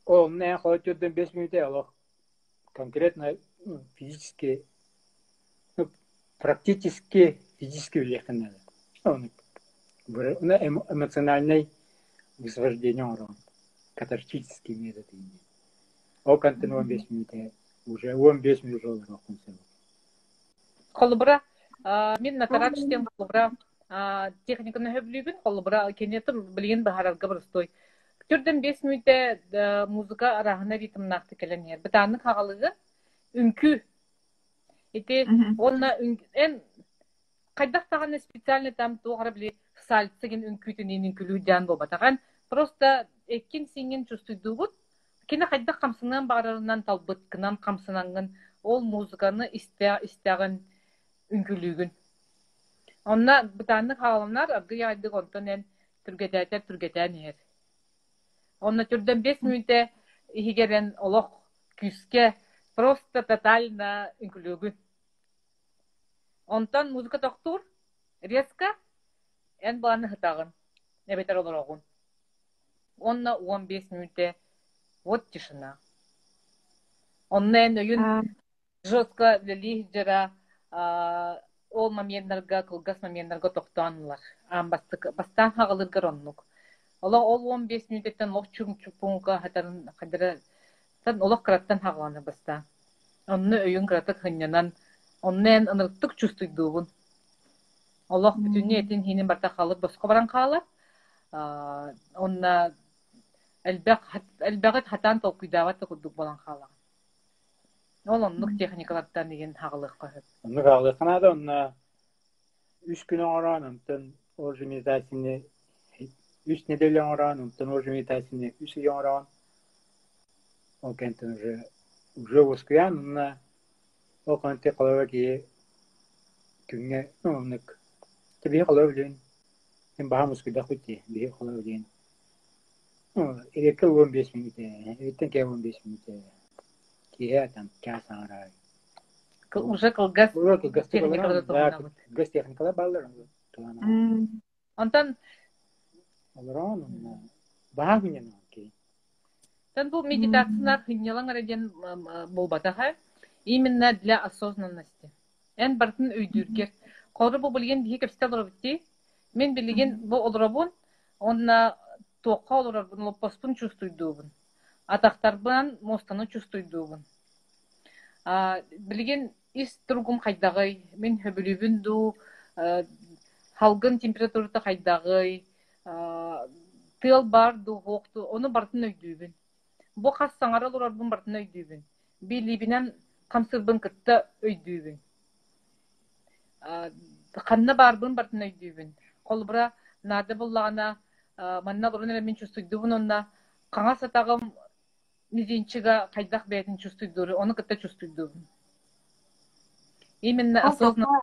Ол онно холотюрдун 5 мүнөтэ олох конкретно физически ну, практически физически үлүөххэ наада. Ону эмоциональнай высвобождение оҥороҕун. Катарсический метод диэн. Ол кантын 15 мүнөтэ уже 15 мүнөт олоруоххун сөп. Холобура, мин Натарач диэн холобура техниканы сөбүлүүбүн. Холобура, киниэтин билигин баһарарга боростуой. Түрдэн 5 мүнөтэ музыка арааһына ритмнаахтык кэлэн иһэр. Бытааннык хаҕалыгы үҥкүү. Ити уонна эн хайдах даҕаны специально там туох эрэ били сальца гин үҥкүүтүн иин үҥкүүлүү диэн буолбатаҕын. Просто эккин-сиҥҥин чувствуйдуугут. Кини хайдах хамсаныан баҕарарынан талбыткынан хамсанаҥҥын, ол музыканы истэҕин, үҥкүүлүүгүн. Онно бытааннык хааланар, аргыый аҕайдык онтон эн түргэтээтэр түргэтээн иһэр. Онно түрдэн 5 мүнүүтэ иһигэр эн олох күүскэ просто тотально үҥкүүлүүгүн. Онтон музыка тохтуур, резко эн былааны ыһытаҕын эбэтэр олороҕун. Уонна 15 мүнүүтэ вот тишина. Онно эн өйүн жестко үлэлии сылдьара ол моменнарга, кылгас моменнарга тохтоон ылар. Аан бастакы бастаан хаҕылыыргар оннук. Олох ол 15 мүнүүтэттэн олох чуҥ-чуппуҥка хатарын хадара олох кыраттан хаҕыланар бастаан. Онно өйүн кыратык сынньанан, онно эн ынырыктык чувствуйдуубун. Олох бүтүннүү этин-сиинин барыта халык босхо баран хаалар. Онно элбэх элбэҕи хатаан толкуйдаабат да курдук буолан хаалаҕын. Ол оннук техникалартан игин хаҕылыахха сөп. Оннук хаҕылыахха наада, онно үс күн оҥороон, онтон ол же медитацияны үс неделя оҥороон, онтон ол же медитацияны үс ый оҥороон, ол кэнниттэн уже уже уоскуйаан, онно ол кэнниттэн холобура киһи күҥҥэ ну оннук биһи холобура билигин мин баһаам уоскуйдахпыт дии, биһи холобура билигин ну эриэккэ 15 мүнүүтэ, эбиттэн кээ 15 мүнүүтэ киэһэ там чаас аҥара Уже кылгас Уже кылгастык техникалары олорон, да, туһанабыт. кылгас техникалар бааллар Онтон олорон онно баһаам сынньанаҕын киһи. Тан бу медитациялар сынньалаҥ эрэ диэн буолбатах ээ. Именно для осознанности. Эн барытын өйдүүргэр. Холобур, бу билигин биһи кэпсэтэ олоробут дии. Мин билигин бу олоробун уонна туохха олорорбун, лоппоспун чувствуйдуубун. Атахтарбынан муостаны чувствуйдуубун. Билигин ис туругум хайдаҕый? Мин сөбүлүүбүн дуу, салгын температурата хайдаҕый, тыал баар дуу, суох дуу, ону барытын өйдүүбүн. Бу хас саҥара олорорбун барытын өйдүүбүн. Билиибинэн хамсыырбын кытта өйдүүбүн. Ханна баарбын барытын өйдүүбүн. Холобура, наада буоллаҕына, манна олорон эрэ мин чувствуйдубун уонна хаҥас атаҕым мизинчига хайдах бэйэтин чувствуйдуур, ону кытта чувствуйдуубун. Именно Ол осознанно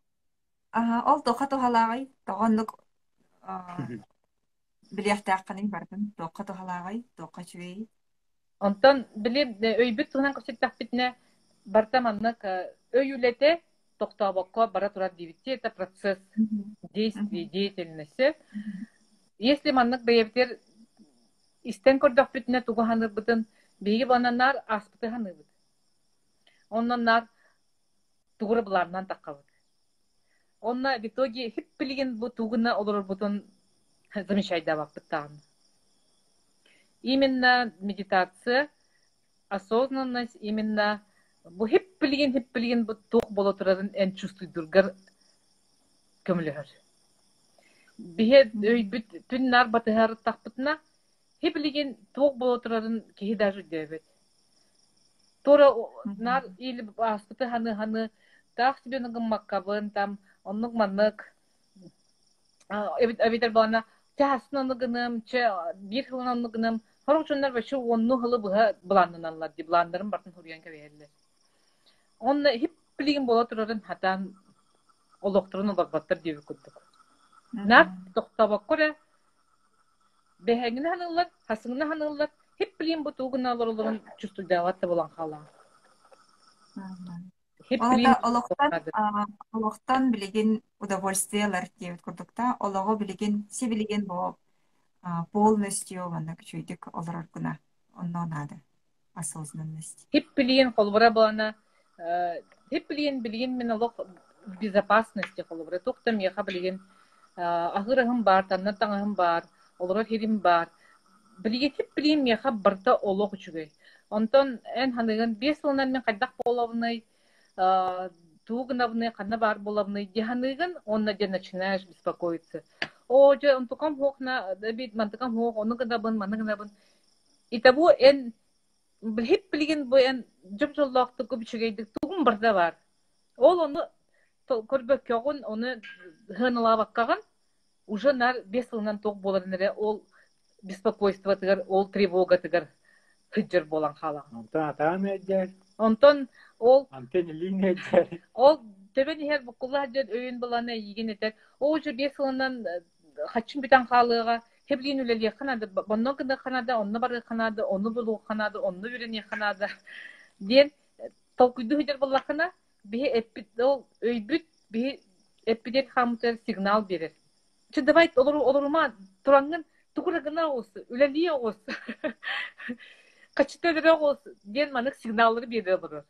тоҕо ол тоҕо туһалааҕый? Тоҕо оннук билиэхтээххиний барытын? Туохха туһалааҕый? Туохха үчүгэйий? Онтон били өйбүт туһунан кэпсэттэхпитинэ, барыта маннык өй үлэтэ тохтообокко бара турар диэбиттии, это процесс действий, деятельности. Если маннык бэйэбитигэр истэн көрдөхпүтүнэ тугу саныырбытын биһиги буонаннаар ааспыты саныыбыт. Онон наар тугу эрэ былааннаан таххабыт. Онно в итоге хип билигин бу тугуна олорорбутун замечайдаабаппыт даҕаны. Именно медитация, осознанность именно бу хип билигин бу туох буола турарын эн чувствуйдургар көмөлөһөр. Биһи өйбүт түн-наар батыһарыттахпытына, хип билигин туох буола турарын киһи даже өйдөөбөт. Туора наар или ааспыты ханы-ханы таах себе гыммаккабын там оннук-маннык эбэтэр буолана чаасын оннук гыныам, чэ биир сылын оннук гыныам. Сорох дьоннор вообще уонну сылы быһа былааннаналлар дии, былааннарын барытын суруйан кэбиһэллэр. Онно иһип билигин буола турарын хатаан олохторун олорботтор диэбит курдук. Наар тохтообокко эрэ бэһэҥҥин ханыыллар, хасыҥҥын ханыыллар, хип билигин бу тугу гына олороллорун чувствуйдаабат да буолан хаалаҕын. Хип Ол билигин аата олохтон олохтон билигин удовольствие ылар диэбит курдук да, олоҕу билигин сибилигин бу полностью уонна үчүгэйдик олорор гына онно наада осознанность. Хип билигин холобура буолана хип билигин билигин мин олох безопасности холобура туох да миэхэ билигин аһыыр аһым баар, таннар таҥаһым баар, олорор сирим баар. Билигин хип билигин миэхэ барыта олох үчүгэй. Онтон эн ханыгын 5 сылынан мин хайдах буолабыный, тугу гынабыный, ханна баар буолабыный дии саныыгын уонна дьэ начинаешь беспокоиться. Оо, дьэ, онтукам суох на, мантыкам суох, ону гынабын, маны гынабын. Итого эн билип билигин бу эн дьоп-дьоллоохтук үчүгэйдик тугум барда баар. Ол ону көрбөккөҕүн, ону сыаналаабаккаҕын уже нар 5 сылынан туох буоларын эрэ ол беспокойствотыгар, ол тревогатыгар. сылдьар буолан хаалаҕын. Онтон атаҕын ыалдьар, Онтон ол антон илииҥ ыалдьар. Ол төбөн иһэр буккуллаах дьон өйүн булан эйиигин этэр, оо уже 5 сылынан хаччын бүтэн хаалыаҕа, хэбилиин үлэлиэххэ наада, онно гыныахха наада, онно барыахха наада, ону булуохха наада, онно үөрэниэххэ наада диэн толкуйдуу сылдьар буоллаххына, биһи эппит ол өйбүт биһи эппитин хаамытыгар сигнал биэрэр. Чэ давай олорума тураҥҥын тугу эрэ гына оҕус, үлэлии оҕус, хаччыта өлөрө оҕус диэн маннык сигналлары биэрэ олорор.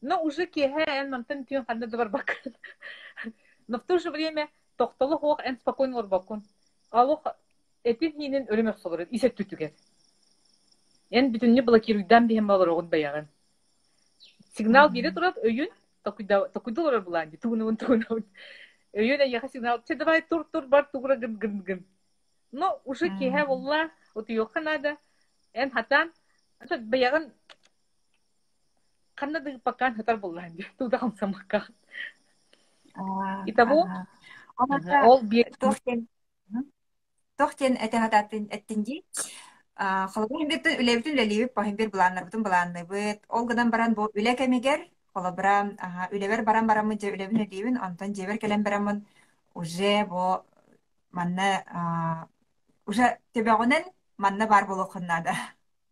Но уже киэһэ эн мантан түүн ханна да барбаккын. Но в то же время тохтоло суох эн спокойно олорбоккун. Олох этин-иинин өлө мөхсөлөрүн ис өттүтүгэр. Эн бүтүннүү блокируйдаан биһэн олороҕун бэйэҕин. Сигнал биэрэ турар өйүн токуйда олорор булаан дии тугунубун тугунубун. Өйүн эйиэхэ сигнал чэ давай тур тур бар тугура гын гын гын. Но уже киэһэ буолла утуйуохха наада. Эн хатаан бэйэҕин ханна да ыыппаккаан сытар буоллаҕын дии тугу да хамсаммакка. Итого ол туох диэн туох диэн этэ сатаатын эттин дии. Холобур, үлэбитин үлэлиибит, баһын бир былааннарбытын былаанныыбыт. Ол гынан баран бу үлэ кэмигэр, холобура, үлэбэр баран бараммын дьэ үлэбин үлэлиибин, онтон дьиэбэр кэлэн бараммын уже бу манна уже төбөҕүнэн манна баар буолуоххун наада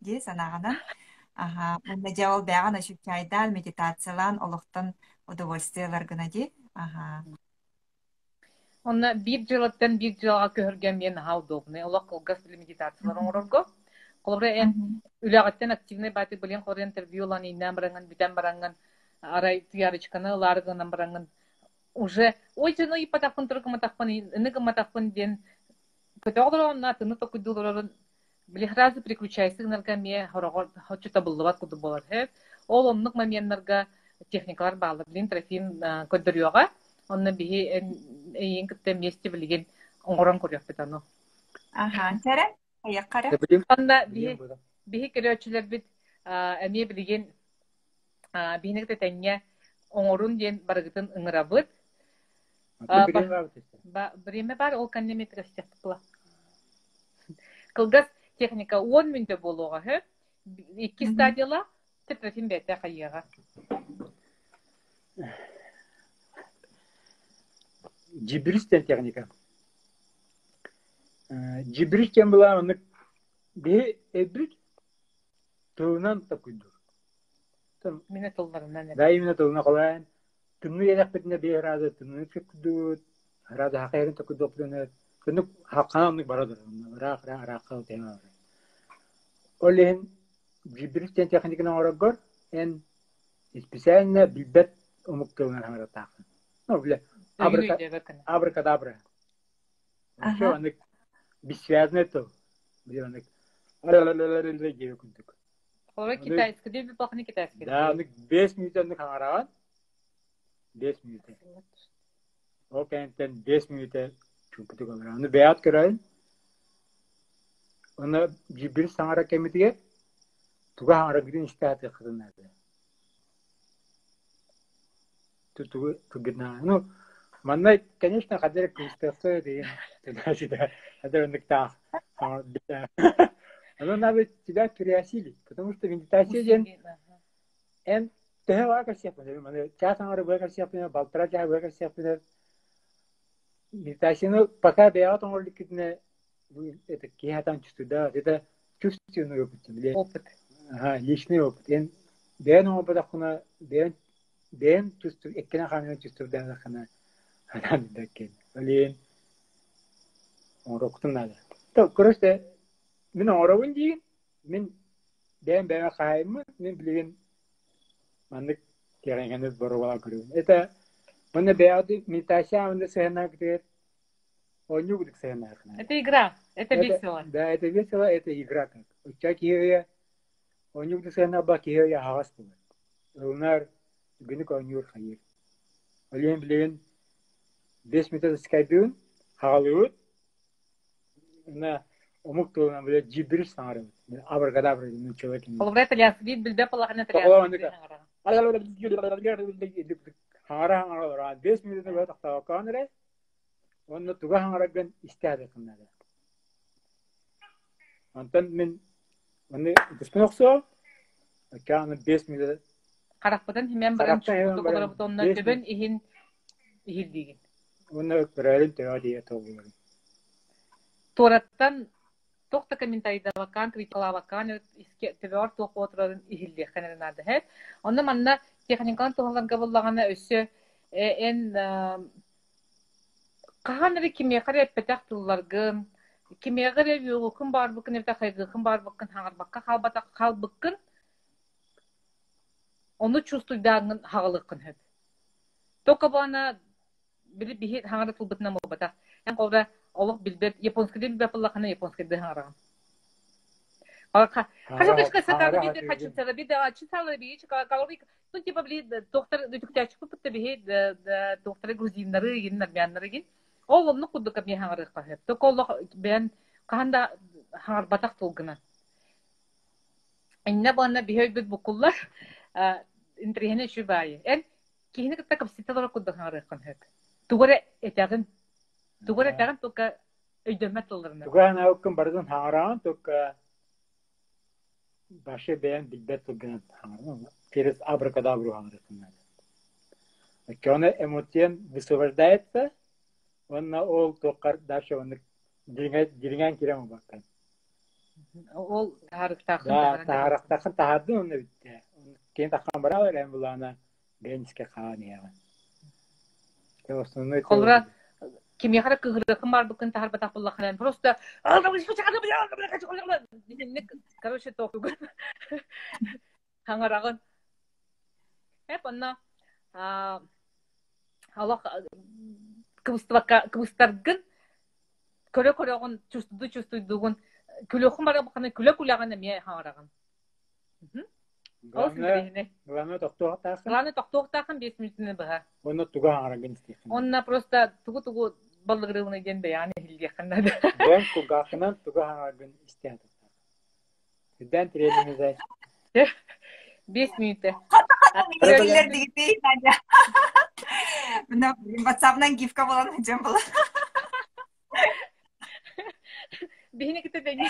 дии санааҕынан. Аһа, уонна дьэ ол бэйэҕин ощущайдаан, медитациялаан олохтон удовольствие ылар гына дии. Аһа. Онно биир дьыалаттан биир дьыалаҕа көһөргө эмиэ наһаа удобный. Олох кылгас медитациялар оҥорорго. Холобура, эн үлэҕиттэн активный баатык билин холобура интервью ылан ииннээн бараҥҥын, бүтэн бараҥҥын, арай туярочканы ылаары гынан бараҥҥын уже ой дьону ыйыппатахпын, турук гымматахпын, ины гымматахпын диэн көтөҕө олороҕун, атыны толкуйдуу олорорун били сразу переключайся гынарга эмиэ хороҕор соччо табыллыбат курдук буолар сөп. Ол оннук моменнарга техникалар бааллар. Билигин Трофим көрдөрүөҕэ. Онно биһи эйиин кытта вместе билигин оҥорон көрүөхпүт ону. Аха, чэрэ, хайаххара. Онно биһи биһи көрөөччүлэрбит эмиэ билигин биһини кытта тэҥҥэ оҥорун диэн барыгытын ыҥырабыт. Время бар, ол кэннэ метростехтыкла. Кылгас техника 10 мүнүүтэ буолуоҕа үһү. Икки стадиялаах тетратин бэйэтэ хайыаҕа. Дьибрис диэн техника. Дьибрис диэн была оннук биһи өйбүт тылынан токуйдуур. Именно тылларынан. Да, именно тылынан холоон тымныы эрэхпитинэ биир араада тымныы курдугут, араада хахайарын токуйдуохпутуна кыннык хаххана оннук бара турар ыраах ыраах ыраахха тэҥэ барар. Ол иһин гибрид диэн техниканы оҥороргор эн специально билбэт омук тылынан хаҥыратааххын. Ну, бile абракадабра. Вообще оннук бессвязный тыл. Бile оннук диэбит курдук. Холобура китайский диэбит буоллаххына китайский. Да, оннук 5 мүнүүтэ оннук хаҥараҕын. 5 мүнүүтэ. Ол кэнниттэн 5 мүнүүтэ чуумпутук олорор. Ону бэйэҕит көрөйүн. Уонна биир саҥара кэммитигэр тугу хаҥараргытын истэ сатыаххытын наада. Тугу тугу Ну, манна, конечно, ханна эрэ кыбыстыахха деген туда-сюда, ханна оннуктаах Оно надо тебя переосилить, потому что медитация диэн эн төһө баа көрсүөхпүнэ, маны чаас аҥары быа көрсүөхпүнэ, балтараа чаас быа көрсүөхпүнэ, медитацияны пока бэйэҕит оҥоро иликкитинэ это киһи сатаан чувствуйда, это чувственный опыт, Опыт. Ага, личный опыт. Эн бэйэн оҥорботоххуна, бэйэн бэйэн чувствуй, эккинэн хаанынан чувствуйдаатаххына, ханаан билбэккин. Ол иһин оҥоруоххутун наада. То, короче, мин оҥоробун диигин, мин бэйэм бэйэм хаһаайыммын, мин билигин маннык кэрэҥэни боруобалаан көрөбүн. Это манна бэйэҕит медитация манна сыһыаннаахытыгар оонньуу курдук сыһыаннааххына. Это игра, это весело. Да, это весело, это игра как. Оччо киһи оонньуу курдук сыһыаннаах киһи өйө аһаҕас буолар. Ылынар, түргэнник оонньуур хайыыр. Ол иһин билигин 5 мүнүүтэ скайдыыбын, хаҕалыыбыт, уонна омук тылынан бile gibberish саҥарабыт. Абракадабра диэн человек. Холобура итальянский билбэт буоллаххына итальянский саҥараҕын. Хаҥара хаҥара олорон 5 мүнүүтэ быһа тохтообоккоон эрэ уонна туга хаҥараргын истэ сатыаххын наада. Онтон мин Аны ытыспын охсуом, океаны 5 мүнүүтэ Харахпытын химэн баран харахтан иһэн чуҥкук баран олоробут онно 5 төбөн мүнүүтэ иһин иһиллиигин. уонна көрөөрүн төбө диye толуйабын. Туораттан туох да комментарийдабаккаан, критикалаабаккаан иске төбөҕөр туох буола турарын иһиллиэххин эрэ наада эһэт. Онно манна техниканан туһаларга буллаҕына өссө эн хаһан эрэ кимиэхэ эрэ эппэтэх тылларгын, кимиэхэ эрэ үөҕүөххүн баарбыккын эбэтэр хайгыаххын баарбыккын хаҥарбакка хаалбатах хаалбыккын, ону чувствуйдааҥҥын хаҕылыаххын сөп. Только баана били биһи хаҥара тылбытынан буолбатах. Эн холобура олох билбэт японскайдыы билбэт буоллаххына японскайдыы хаҥараҕын. Ну, типа, били, туохтар үтүктээччи биһи туохтары грузиннары игин, армяннары игин. Ол оннук курдук эмиэ хаҥарыахха сөп. Только олох бэйэн хаһан да хаҥарбатах тылгынан. Иннэ буонна биһи өйбүт буккуллар интэриэһинэй үчүгэй баайы. Эн киһини кытта кэпсэтэ олорор курдук хаҥарыаххын сөп. Тугу эрэ этэҕин, тугу эрэ этэҕин только өйдөммөт тылларынан. Тугу анаабыккын барытын хаҥараҕын, только вообще бэйэҥ билбэт тылгынан хаҥараҕын. Через абракадабру хаҥарыаххын наада. Оччоҕуна эмоциям высвобождается, уонна ол туоххар дальше оннук дириҥээн киирэн ылбаккын. Ол таһаарыктааххын Да, таһааран таһаарахтааххын таһаардын онно бүттэ. Кини таххан бараа эрэн булаана бэйэн искэ хаан иһэҕин. Основной Холобура, кимиэхэ эрэ кыыһырыаххын баарбыккын таһаарбатах буоллаххына, просто короче, тоқугун хаҥараҕын. Эп онно олох кыбыстыбакка кыбыстаргын көрө-көрөҕүн чувствуйду чувствуйдугун күлүөххүн барабаххына күлэ-күлэҕин эмиэ хаҥараҕын. Олус интэриэһинэй. Главное тохтуохтааххын. Главное тохтуохтааххын 5 мүнүүтүнэ быһа. Уонна тугу хаҥараргын истиэххин. Онно просто тугу-тугу баллыгырыыбыный диэн бэйэҕин иһиллиэххин наада. Бэйэҥ кулгааххынан тугу хаҥараргын истиэх тустаах. Үрдээн тириэньиҥ 5 мүнүүтэ. Билэр дигити Надя. Мына WhatsApp-нан гифка болан сылдьан була. Биһини кытта тэҥҥэ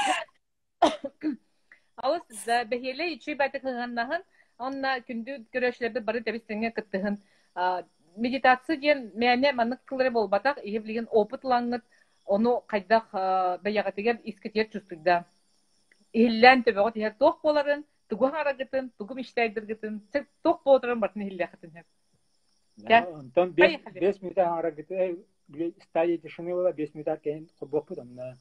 Алыс бэһиэлэй үчүгэй байтык ыһыаннаһын, онно күндү көрөөччүлэрбит бары тэбис-тэҥҥэ кыттыһын. Медитация диэн мээнэ маннык тыллары буолбатах, иһи билигин опыт ылаҥҥыт, ону хайдах бэйэҕитигэр искитигэр чувствуйдаан. Иһиллээн төбөҕүт иһэр туох буоларын, тугу аһараргытын, тугу мечтайдыргытын, туох буоларын барытын иһиллиэххитин сөп. Онтон 5 мүнүүтэ аһараргыты стадия тишины буола 5 мүнүүтэ кэһин холбуохпут онно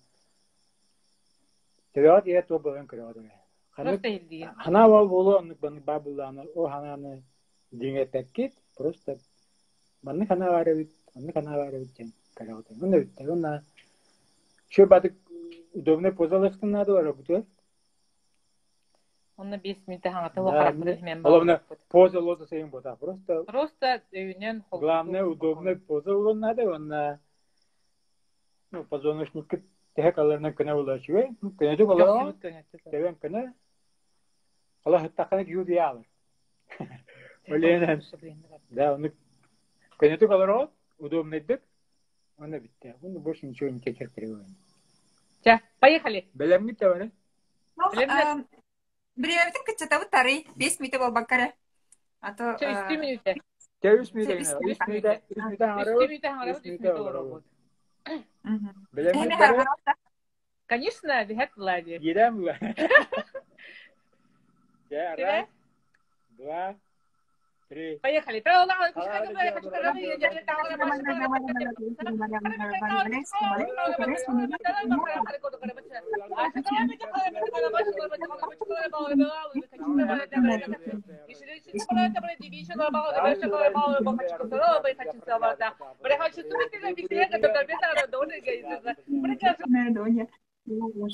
төбөҕүт иһэ туох буоларын көрөҕүт эрэ. Просто иһиллиигин. Ханаа ол буолуо оннук баннык баар буоллаҕына ол ханааны диҥэппэккит просто маннык ханаа баар эбит маннык ханаа баар эбит диэн көрөҕүт. Онно бүттэ. Уонна еще бадык удобный поза ылыахтын наада барабытыгар. Онно 5 мүнүүтэ хаҥата уохараппыт иһимэн Главное, балбыппыт. поза лотоса им бота. Просто Просто өйүнэн главное холкутук удобная спокойно. поза ылын надо уонна ну, позвоночникка тэһэ каларынан көнө буолар үчүгэй. Көнөтүк олороҕун, Көхсүбүт көнөтүк. тэбэн көнө. Ола сыттаххына киһи утуйаалар. Олиэнэн, да, ону көнөтүк олороҕун, удобнайдык, уонна бүттэ. Уонна больше ничего не кетер требование. Чэ, поехали. Бэлэмҥит тэбэни? Бэлэмнэр. Бириэмэбитин кыччатабыт тарый. 5 мүнүүтэ буолбакка эрэ. А то Чэ, 3 мүнүүтэ. Чэ, 3 мүнүүтэ 3 мүнүүтэ, 3 мүнүүтэ 3 аҥарабыт, мүнүүтэ 3 аҥарабыт, 3 мүнүүтэ мүнүүтэ олоробут. олоробут. Бэлэмҥит Эһэни бары? Конечно, биһэт Влади. Киирэн була. Чэ, Тебе? раз, два, три. Поехали.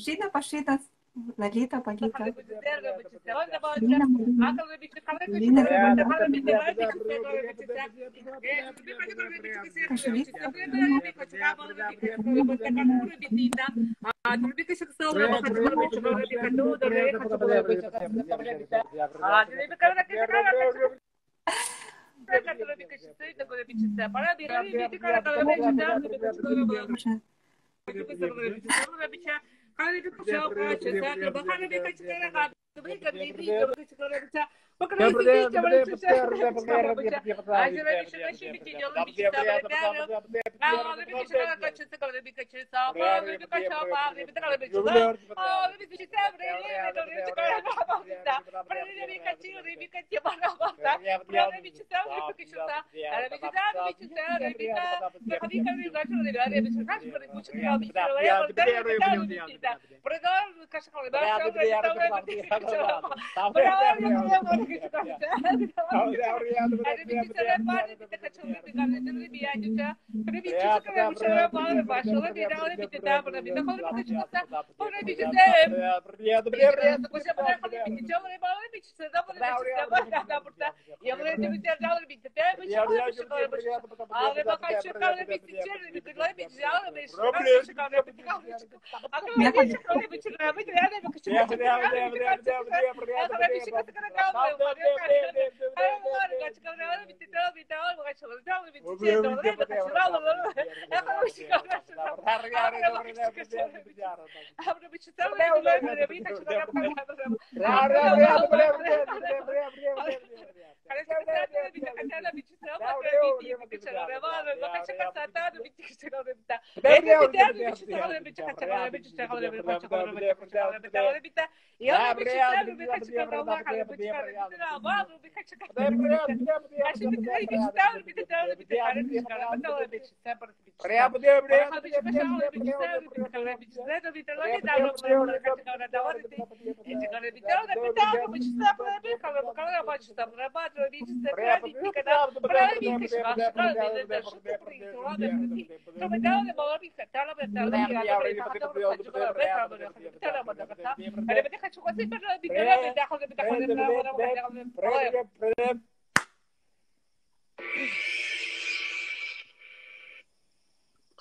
Шина пошита, Лолита, Полита. Лина, Лина, Кошелиста.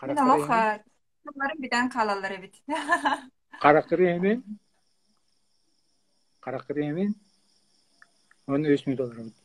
Олох тылларым бүтэн хаалаллар эбит. Характырыһымын Характырыһымын Уонна үс мүнүүтэ олоробут.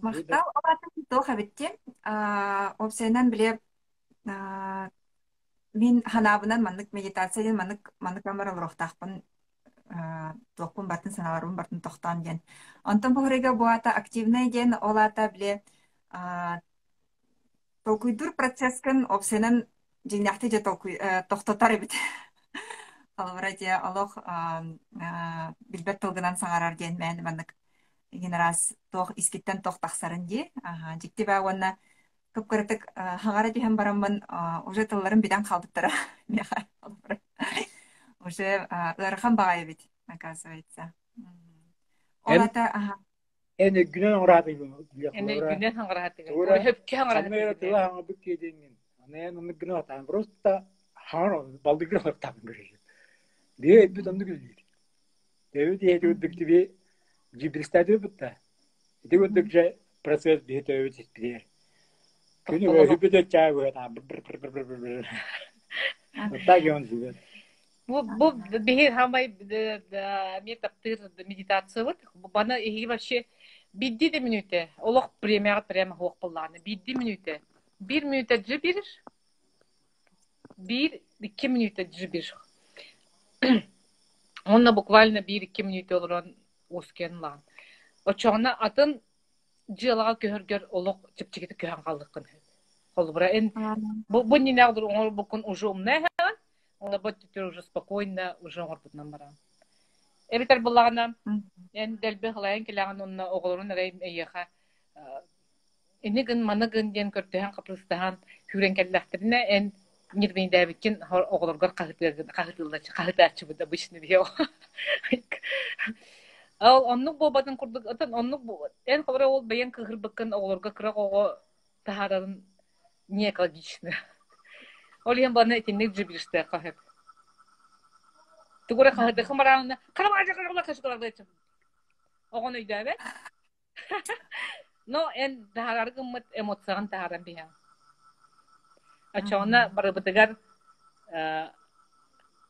Махтал ол аата туох эбит диэн уопсайынан били мин ханаабынан маннык медитация диэн маннык маннык амар олоруохтаахпын туохпун бартын санааларбын бартын тохтоон диэн. Онтон бу бу аата активнай диэн ол аата били толкуйдуур процесскын уопсайынан дьиҥнээхтик дьэ толкуй тохтотор эбит. Холобура дьэ олох билбэт тылгынан саҥарар диэн мээнэ маннык игин араас туох искиттэн туох тахсарын дии. Аха, дьикти баа уонна кып-кыратык хаҥара түһэн бараммын уже тылларым бүтэн хаалбыттара миэхэ. Уже ыарахан баҕайы эбит, оказывается. Ол Эн ата аха эн өйгүнэн оҥораатыгын Эн өйгүнэн хаҥараатыгын. Тугура Хөпкө ханна эрэ хаҥараатыгын. тыла хаҥабыт киэдиҥҥин. Аны эн оннук гына атаан просто хаҥар балдыгыр олохтаахпын көрөйүн. Биэ өйбүт оннук үлэлиир. Төбүт иһити курдук тиби дьибристаатыбыт бутта. Ити курдук же процесс биһи төбүт испитигэр. Күнү өһүбүт өччаа быһа быр Так и он живет. Бу бу биһи хамай эмиэ таптыыр медитациябыт. Бана иһиги вообще биирдии да мүнүүтэ олох премияҕа прямо суох буоллаҕына биирдии мүнүүтэ биир мүнүүтэ дьи биир биир икки мүнүүтэ дьи биир уонна буквально биир икки мүнүүтэ олорон уоскуйан ылаҕын оччоҕуна атын дьыалаҕа көһөргөр олох чэпчэкитик көһөн хаалыаххын сөп. Холобура, эн бу бу иннинээҕи оҥорбуккун уже умна эһэҕин, уонна бу өттүттэр уже спокойно уже оҥорбутунан бараҕын. Эбэтэр буллаҕына, эн дэлби халайан кэлэҕин уонна оҕолорун эрэ эйиэхэ ини гын, маны гын диэн көрдөһөн хапрыыстаһан күүрэн кэллэхтэринэ, эн нервнэйдээбиккин оҕолоргор хаһытыагын хаһытыыллаччы хаһытааччыбыт обычно биһи Ол оннук буолбатын курдук отон оннук эн холобура ол бэйэҥ кыыһырбыккын оҕолорго кыра оҕо таһаарарын не экологично. Ол иһин баны итинник дьибилистиэххэ сөп. Тугу эрэ хаһытыаххын бараанна оҕону өйдөөбөт. Но эн таһаарар гыммыт эмоцияҕын таһааран биһэҕин. Оччоҕуна барыбытыгар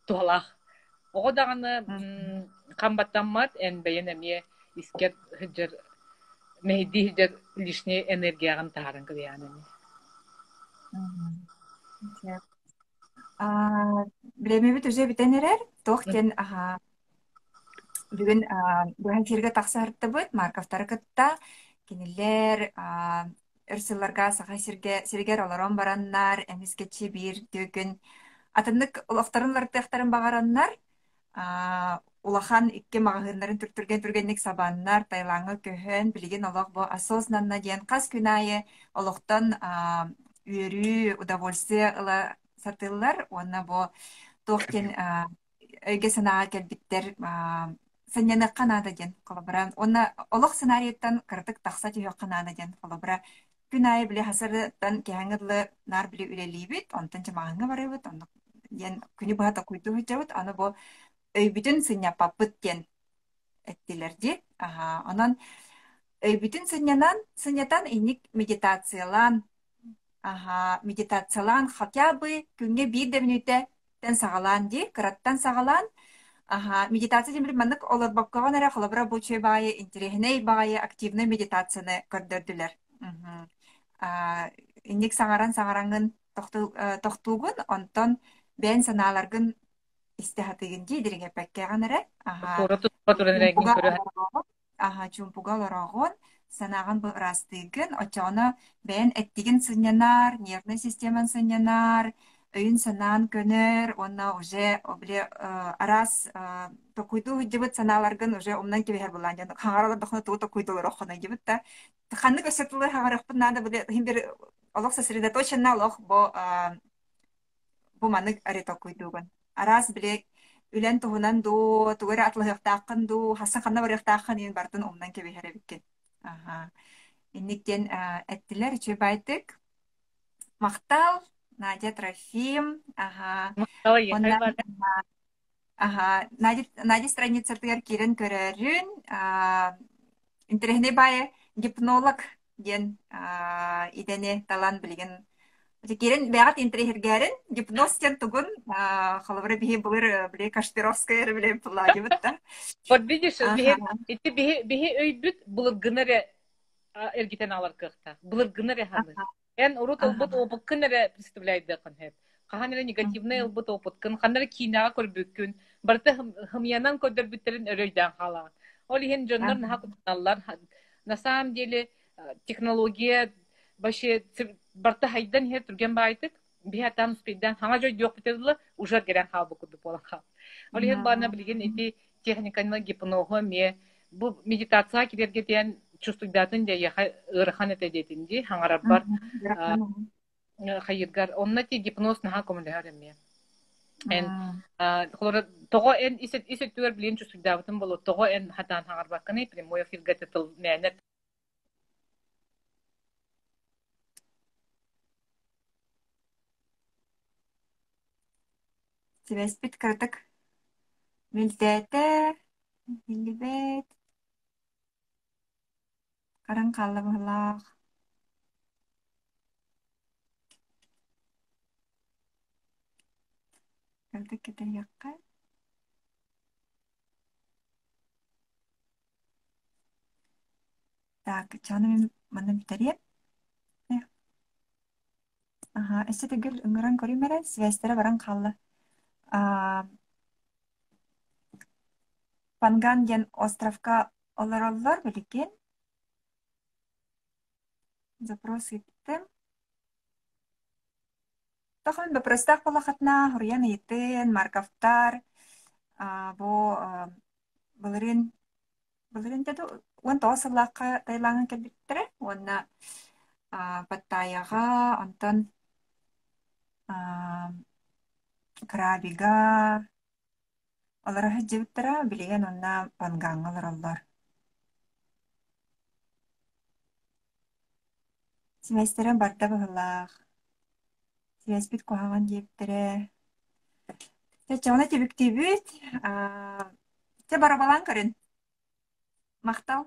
туһалаах. Оҕо даҕаны хам баттаммат, эн бэйэн эмиэ искэр сылдьар, мэһэйдии сылдьар лишний энергияҕын таһааран кэбиһэҕин эмиэ. Бириэмэбит уже бүтэн эрэр. Туох диэн аһаа Бүгүн быһа эфиргэ тахсыһартыбыт Марковтары кытта. Кинилэр өр сылларга Саха сиргэ, сиригэр олорон бараннар, эмискэччи биир күн атыннык олохторун уларытыахтарын баҕараннар, улахан икки маҕаһыыннарын түргэн-түргэнник сабаннар, Таилаҥҥа көһөн, билигин олох бу осознанно диэн хас күн аайы олохтон үөрүү, удовольствие ыла сатыыллар уонна бу туох диэн өйгө-санааҕа кэлбиттэр сынньаныахха наада диэн холобура уонна олох сценарийыттан кыратык тахса түһүөххэ наада диэн холобура күн аайы били хасарыттан киһэҥҥэ дылы наар били үлэлиибит онтон чымааһыҥҥа барабыт оннук диэн күнү быһа токуйдуу сылдьабыт аны бу өйбүтүн сынньаппаппыт диэн эттилэр дии аһаа онон өйбүтүн сынньанан сынньатан инник медитациялаан Аһаа, медитациялаан хотя бы күҥҥэ биир да мүнүүтэттэн саҕалаан дии, кыраттан саҕалаан. Аһаа, медитация диэн били маннык олорбоккоҕун эрэ холобура бу үчүгэй баҕайы, интэриэһинэй баҕайы активнай медитацияны көрдөрдүлэр. Мгм. Аа, инник саҥаран-саҥараҥҥын тохтуу, тохтуугун, онтон бэйэҥ санааларгын истэ сатыыгын дии дириҥэппэккэҕин эрэ. Аһаа, Туора туспа туран эрэ эҥин чуумпуга көрө олороҕун. Аһа, чуумпуга олороҕун, санааҕын бу ыраастыыгын, оччоҕуна бэйэн эттигин сынньанар, нервнай системан сынньанар, өйүн-санаан көнөр уонна уже били араас токуйдуу сылдьыбыт санааларгын уже умнан кэбиһэр буолаан дьон хаҥара олордоххуна тугу токуйдуу олороххунуй диэбит да ханнык өссө тылы хаҥарыахпын наада били иһин бир олох сосредоточенно олох бу бу маннык эрэ толкуйдуугун. Араас били үлэн туһунан дуу, тугу эрэ атылаһыахтааххын дуу, хассан ханна барыахтааххын иһин барытын умнан кэбиһэр эбиккин. Аха. Инник диэн эттилэр үчүгэй баайтык. Махтал, Надя Трофим. Аха. Махтал эйиэхэ Онна бары. Аха, Надя, Надя страницатыгар киирэн көрөөрүн, интэриэһинэй баайы гипнолог диэн идэни талан билигин Киирэн бэйэҕит интэриэһиргээрин гипноз диэн тугун холобура биһи былыр били Кашпировская эрэ билэн пылладибыт да. Вот видишь, биһи ити биһи биһи өйбүт былыргыны эрэ эргитэн алар кыахтаах. Былыргыны эрэ ханыр. Эн урут ылбыт опыккын эрэ представляйдыаххын сөп. Хаһан эрэ негативнай ылбыт опыткын, ханна эрэ киинэҕэ көрбүккүн, барыта хымыйанан көрдөрбүттэрин өрө өйдөөн хаалаҕын. Ол иһин дьоннор наһаа куттаналлар. На самом деле технология вообще барыта хайдан иһэр түргэн баайтык биһи атаан успейдаан хаҥа дьойдуохпут ыла уже кэлэн хаалбыт курдук буолан хаал. Ол иһин баана билигин ити техниканы гипноһу эмиэ бу медитацияҕа киирэргэ диэн чувствуйдаатын дьайыаха ыарахан этэ диэтин дии хаҥарарбар хайыыргар онно ти гипноз наһаа көмөлөһөр эмиэ. Эн тоҕо эн ис ис өттүгэр билигин чувствуйдаабытын боло тоҕо эн хатаан хаҥарбаккыный прямой эфиргэ тыл мээнэ Сибээспит кыратык мөлтөөтө, биллибэт, харан хаалла быһыылаах. Кыратык кэтэһиэххэ. Так, чаны мин манна бүтэриэм. Аһаа, өссө төгүл ыҥыран көрүүм эрэ, связьтара баран хаалла. Аа, Панган диэн островка олороллор билигин. Запрос ыыттым. Тохун бопростаах буоллаххытына суруйан ыйытын, Марковтар, аа, бу аа, былырыын былырыын да 19 сыллаахха Таилаҥҥа кэлбиттэрэ уонна аа, Паттайяҕа, онтон аа, Крабига олоро сылдьыбыттара, билигин онно Пангаҥҥа олороллор. Сибээстэрэ барда быһыылаах, сибээспит куһаҕан диэбиттэрэ. Чэ, чоҕуна түбүктүүбүт, аа, чэ, бороболоон көрүн. Махтал.